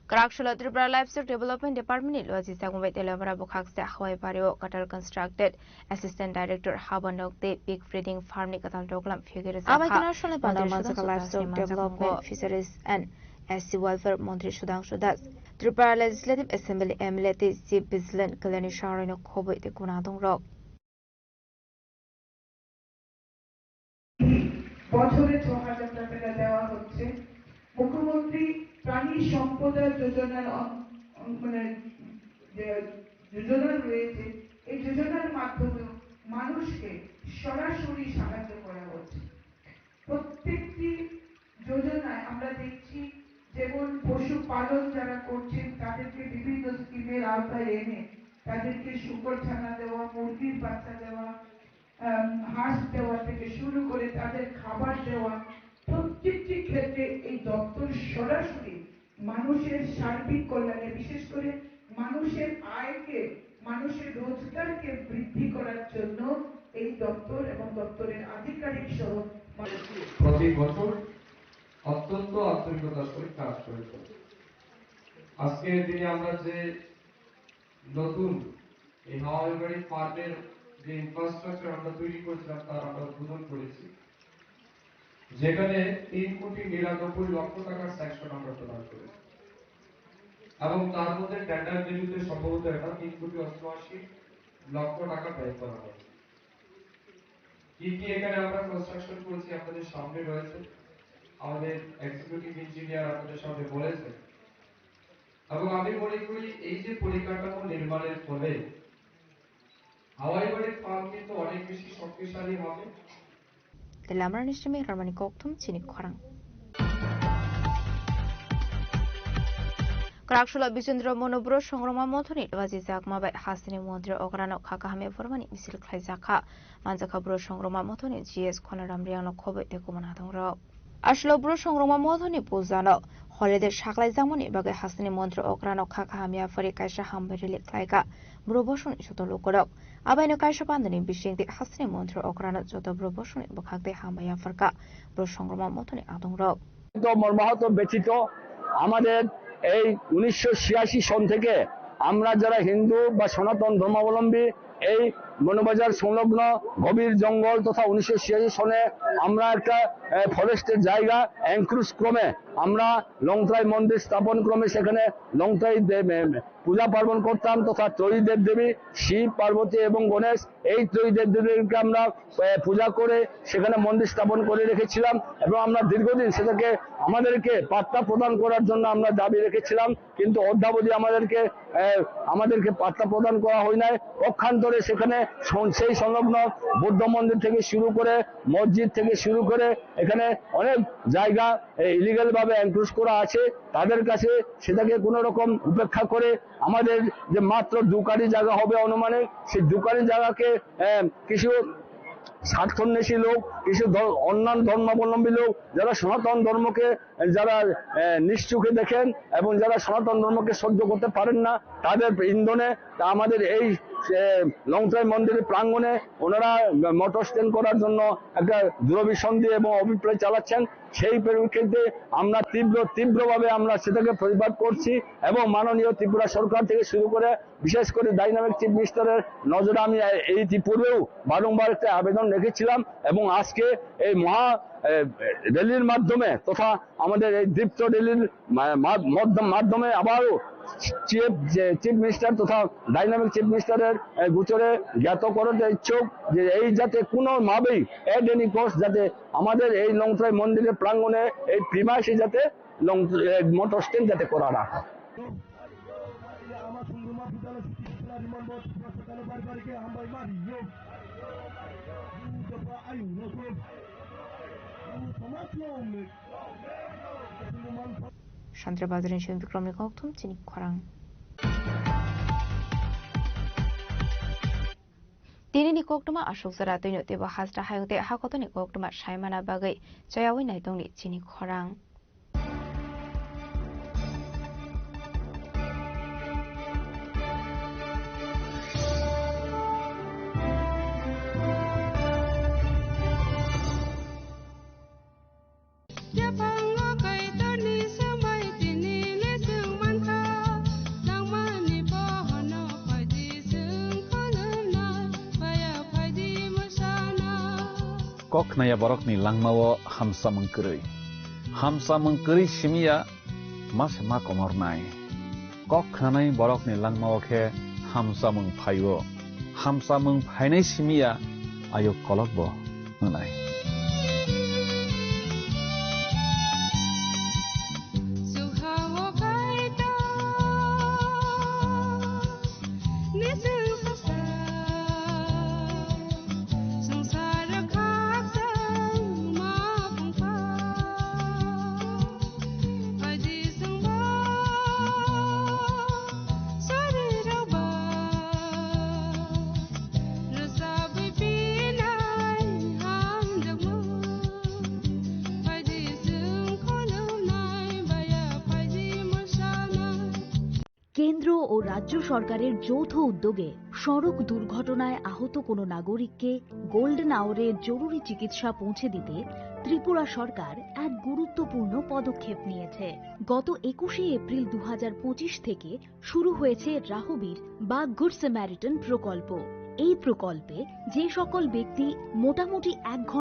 Kwrak salo Tripura Livestock Development Department ni loji chakmung bai Teliamura bwkhaksa hawai bario Qatar Constructed Assistant Director Habanok tei Pig Breeding Farm ni kwtal doglam phiyogwi rwjak kha. Abai kheno Shalai Panda Manjaka Livestock Development, Fisheries and S C Welfare Montri Sudhangshu Das, Tripura Legislative Assembly M L A tei Chief Vigilant Kalyani Saroino khobwi tei gwnadongrok. বছরে ছ হাজার টাকা দেওয়া হচ্ছে। মুখ্যমন্ত্রী প্রাণী সম্পদা যোজনার অন-, অন-, মানে যে যোজনা রয়েছে, এই যোজনার মাধ্যমে মানুষকে সরাসরি সাহায্য করা হচ্ছে। প্রত্যেকটি যোজনায় আমরা দেখছি, যেমন পশুপালন যারা করছেন, তাদেরকে বিভিন্ন স্কিমের আওতায় এনে তাদেরকে শূকর ছানা দেওয়া, মুরগির বাচ্চা দেওয়া, আম, হাঁস দেওয়া থেকে শুরু করে তাদের খাবার দেওয়া, প্রত্যেকটি ক্ষেত্রে এই দপ্তর সরাসরি মানুষের সার্বিক কল্যাণে, বিশেষ করে মানুষের আয়কে, মানুষের রোজগারকে বৃদ্ধি করার জন্য এই দপ্তর এবং দপ্তরের আধিকারিক সহ প্রতি বছর অত্যন্ত আন্তরিকতার সহিত কাজ করে চলেছে। আজকের দিনে আমরা যে নতুন এই হাওয়াইবাড়ি ফার্মের যে ইনফ্রাস্ট্রাকচার আমরা তৈরি করেছিলাম, তার আমরা উদ্বোধন করেছি, যেখানে তিন কোটি নিরানব্বই লক্ষ টাকার স্যাংশন আমরা প্রদান করেছি এবং তার মধ্যে টেন্ডার ভ্যালুতে সম্ভবত এটা তিন কোটি অষ্টআশি লক্ষ টাকা ব্যয় করা হয়েছে। কি কি এখানে আমরা কনস্ট্রাকশন করেছি আপনাদের সামনে রয়েছে, আমাদের এক্সিকিউটিভ ইঞ্জিনিয়ার আপনাদের সামনে বলেছে। এবং আমি মনে করি এই যে পরিকাঠামো নির্মাণের ফলে হাওয়াইবাড়ির ফার্ম কিন্তু অনেক বেশি শক্তিশালী হবে। Tei lamrani simi ramani kokthum chini khorang. Kwrak salo Bijendra Mono Bru Songrongma Mothoni loji jakma bai hasteni montri okrano kha kaham ya phormani misil khlai jakha. Manjakha Bru Songrongma Mothoni G S Khonaram Riangno khobwi tei kubun adongrok. Aswlo Bru Songrongma Mothoni pujano holiday saklaijakmani bagwi hasteni montri okrano kha kaham ya phari kaisa hambai rally khlaikha Bru bosongni joto lukurok. Abaino kaisa pandani bisingtwi hasteni montri okrano joto Bru bosongni bwkhak tei hambai ya pharkha Bru Songrongma Mothoni adongrok. তো মর্মাহত ব্যথিত। আমাদের এই উনিশশো ছিয়াশি সন থেকে আমরা যারা হিন্দু বা সনাতন ধর্মাবলম্বী এই মৌলভীবাজার সংলগ্ন গভীর জঙ্গল তথা উনিশশো ছিয়াশি সনে আমরা একটা, এ, ফরেস্টের জায়গা এনক্রোচ ক্রমে আমরা লংত্রাই মন্দির স্থাপন ক্রমে সেখানে লংত্রাই দে-, এ, পূজা পার্বণ করতাম তথা ত্রয়ী দেব দেবী শিব, পার্বতী এবং গণেশ, এই ত্রয়ী দেব দেবীকে আমরা, এ, পূজা করে সেখানে মন্দির স্থাপন করে রেখেছিলাম এবং আমরা দীর্ঘদিন সেটাকে আমাদেরকে পাত্তা প্রদান করার জন্য আমরা দাবি রেখেছিলাম। কিন্তু অদ্যাবধি আমাদেরকে, আহ, আমাদেরকে পাত্তা প্রদান করা হয় নাই। পক্ষান্তরে সেখানে সং-, সেই সংলগ্ন বৌদ্ধ মন্দির থেকে শুরু করে, মসজিদ থেকে শুরু করে, এখানে অনেক জায়গা, এ, ইলিগাল ভাবে এনক্রোচ করা আছে। তাদের কাছে সেটাকে কোনো রকম উপেক্ষা করে আমাদের যে মাত্র দু কাঠি জায়গা হবে অনুমানিক, সেই দু কাঠি জায়গাকে, আহ, কিছু স্বার্থান্বেষী লোক, কিছু ধ-, অন্যান্য ধর্মাবলম্বী লোক, যারা সনাতন ধর্মকে, যারা, আহ, নিজ চোখে দেখেন এবং যারা সনাতন ধর্মকে সহ্য করতে পারেন না, তাদের ইন্ধনে তা আমাদের এই, আহ, লংত্রাই মন্দিরের প্রাঙ্গণে ওনারা মোটর স্ট্যান্ড করার জন্য একটা দুরভিসন্ধি এবং অভিপ্রায় চালাচ্ছেন। সেই পরিপ্রেক্ষিতে আমরা তীব্র, তীব্রভাবে আমরা সেটাকে প্রতিবাদ করছি এবং মাননীয় ত্রিপুরা সরকার থেকে শুরু করে বিশেষ করে ডাইনামিক চিফ মিনিস্টারের নজরে আমি এ-, এই ইতিপূর্বেও বারংবার একটা আবেদন রেখেছিলাম এবং আজকে এই মহা, এ, র্যালির মাধ্যমে তথা আমাদের এই দীপ্ত র্যালির মা-, মা-, মধ্য-, মাধ্যমে আবারও চিফ, যে চিফ মিনিস্টার তথা ডাইনামিক চিফ মিনিস্টারের, এ, গোচরে জ্ঞাত করাতে ইচ্ছুক যে এই যাতে কোনোভাবেই at any cost যাতে আমাদের এই লংত্রাই মন্দিরের প্রাঙ্গণে এই প্রিমাইসে যাতে লং-, এ, মোটর স্ট্যান্ড যাতে করা না হয়। Chandra Bazar ni Shwing Bikram ni kokthum chini khorang. Tini ni koktwma aswk jora twino teibo hasta hayung tei hakotoni koktwma saimana bagwi chayawi naitongni chini khorang. Yaphango Kaitorni swmai tini le chwng mankha, nangmani bohono phaidi chwng khulumnai, baya phaidi mwsana. Kok khnaya borokni langmao hamsamung kwrwi. Hamsamung kwrwi simiya ma se ma komornai. Kok khnanai borokni langmao khe hamsamung phaio. Hamsamung phainai simiya ayuk kolokbo wngnai. কেন্দ্র ও রাজ্য সরকারের যৌথ উদ্যোগে সড়ক দুর্ঘটনায় আহত কোনো নাগরিককে গোল্ডেন আওয়ারে জরুরি চিকিৎসা পৌঁছে দিতে ত্রিপুরা সরকার এক গুরুত্বপূর্ণ পদক্ষেপ নিয়েছে। গত একুশে এপ্রিল দু হাজার পঁচিশ থেকে শুরু হয়েছে রাহবীর বা গুড স্যামারিটান প্রকল্প। এই প্রকল্পে যে সকল ব্যক্তি মোটামুটি এক ঘন্টা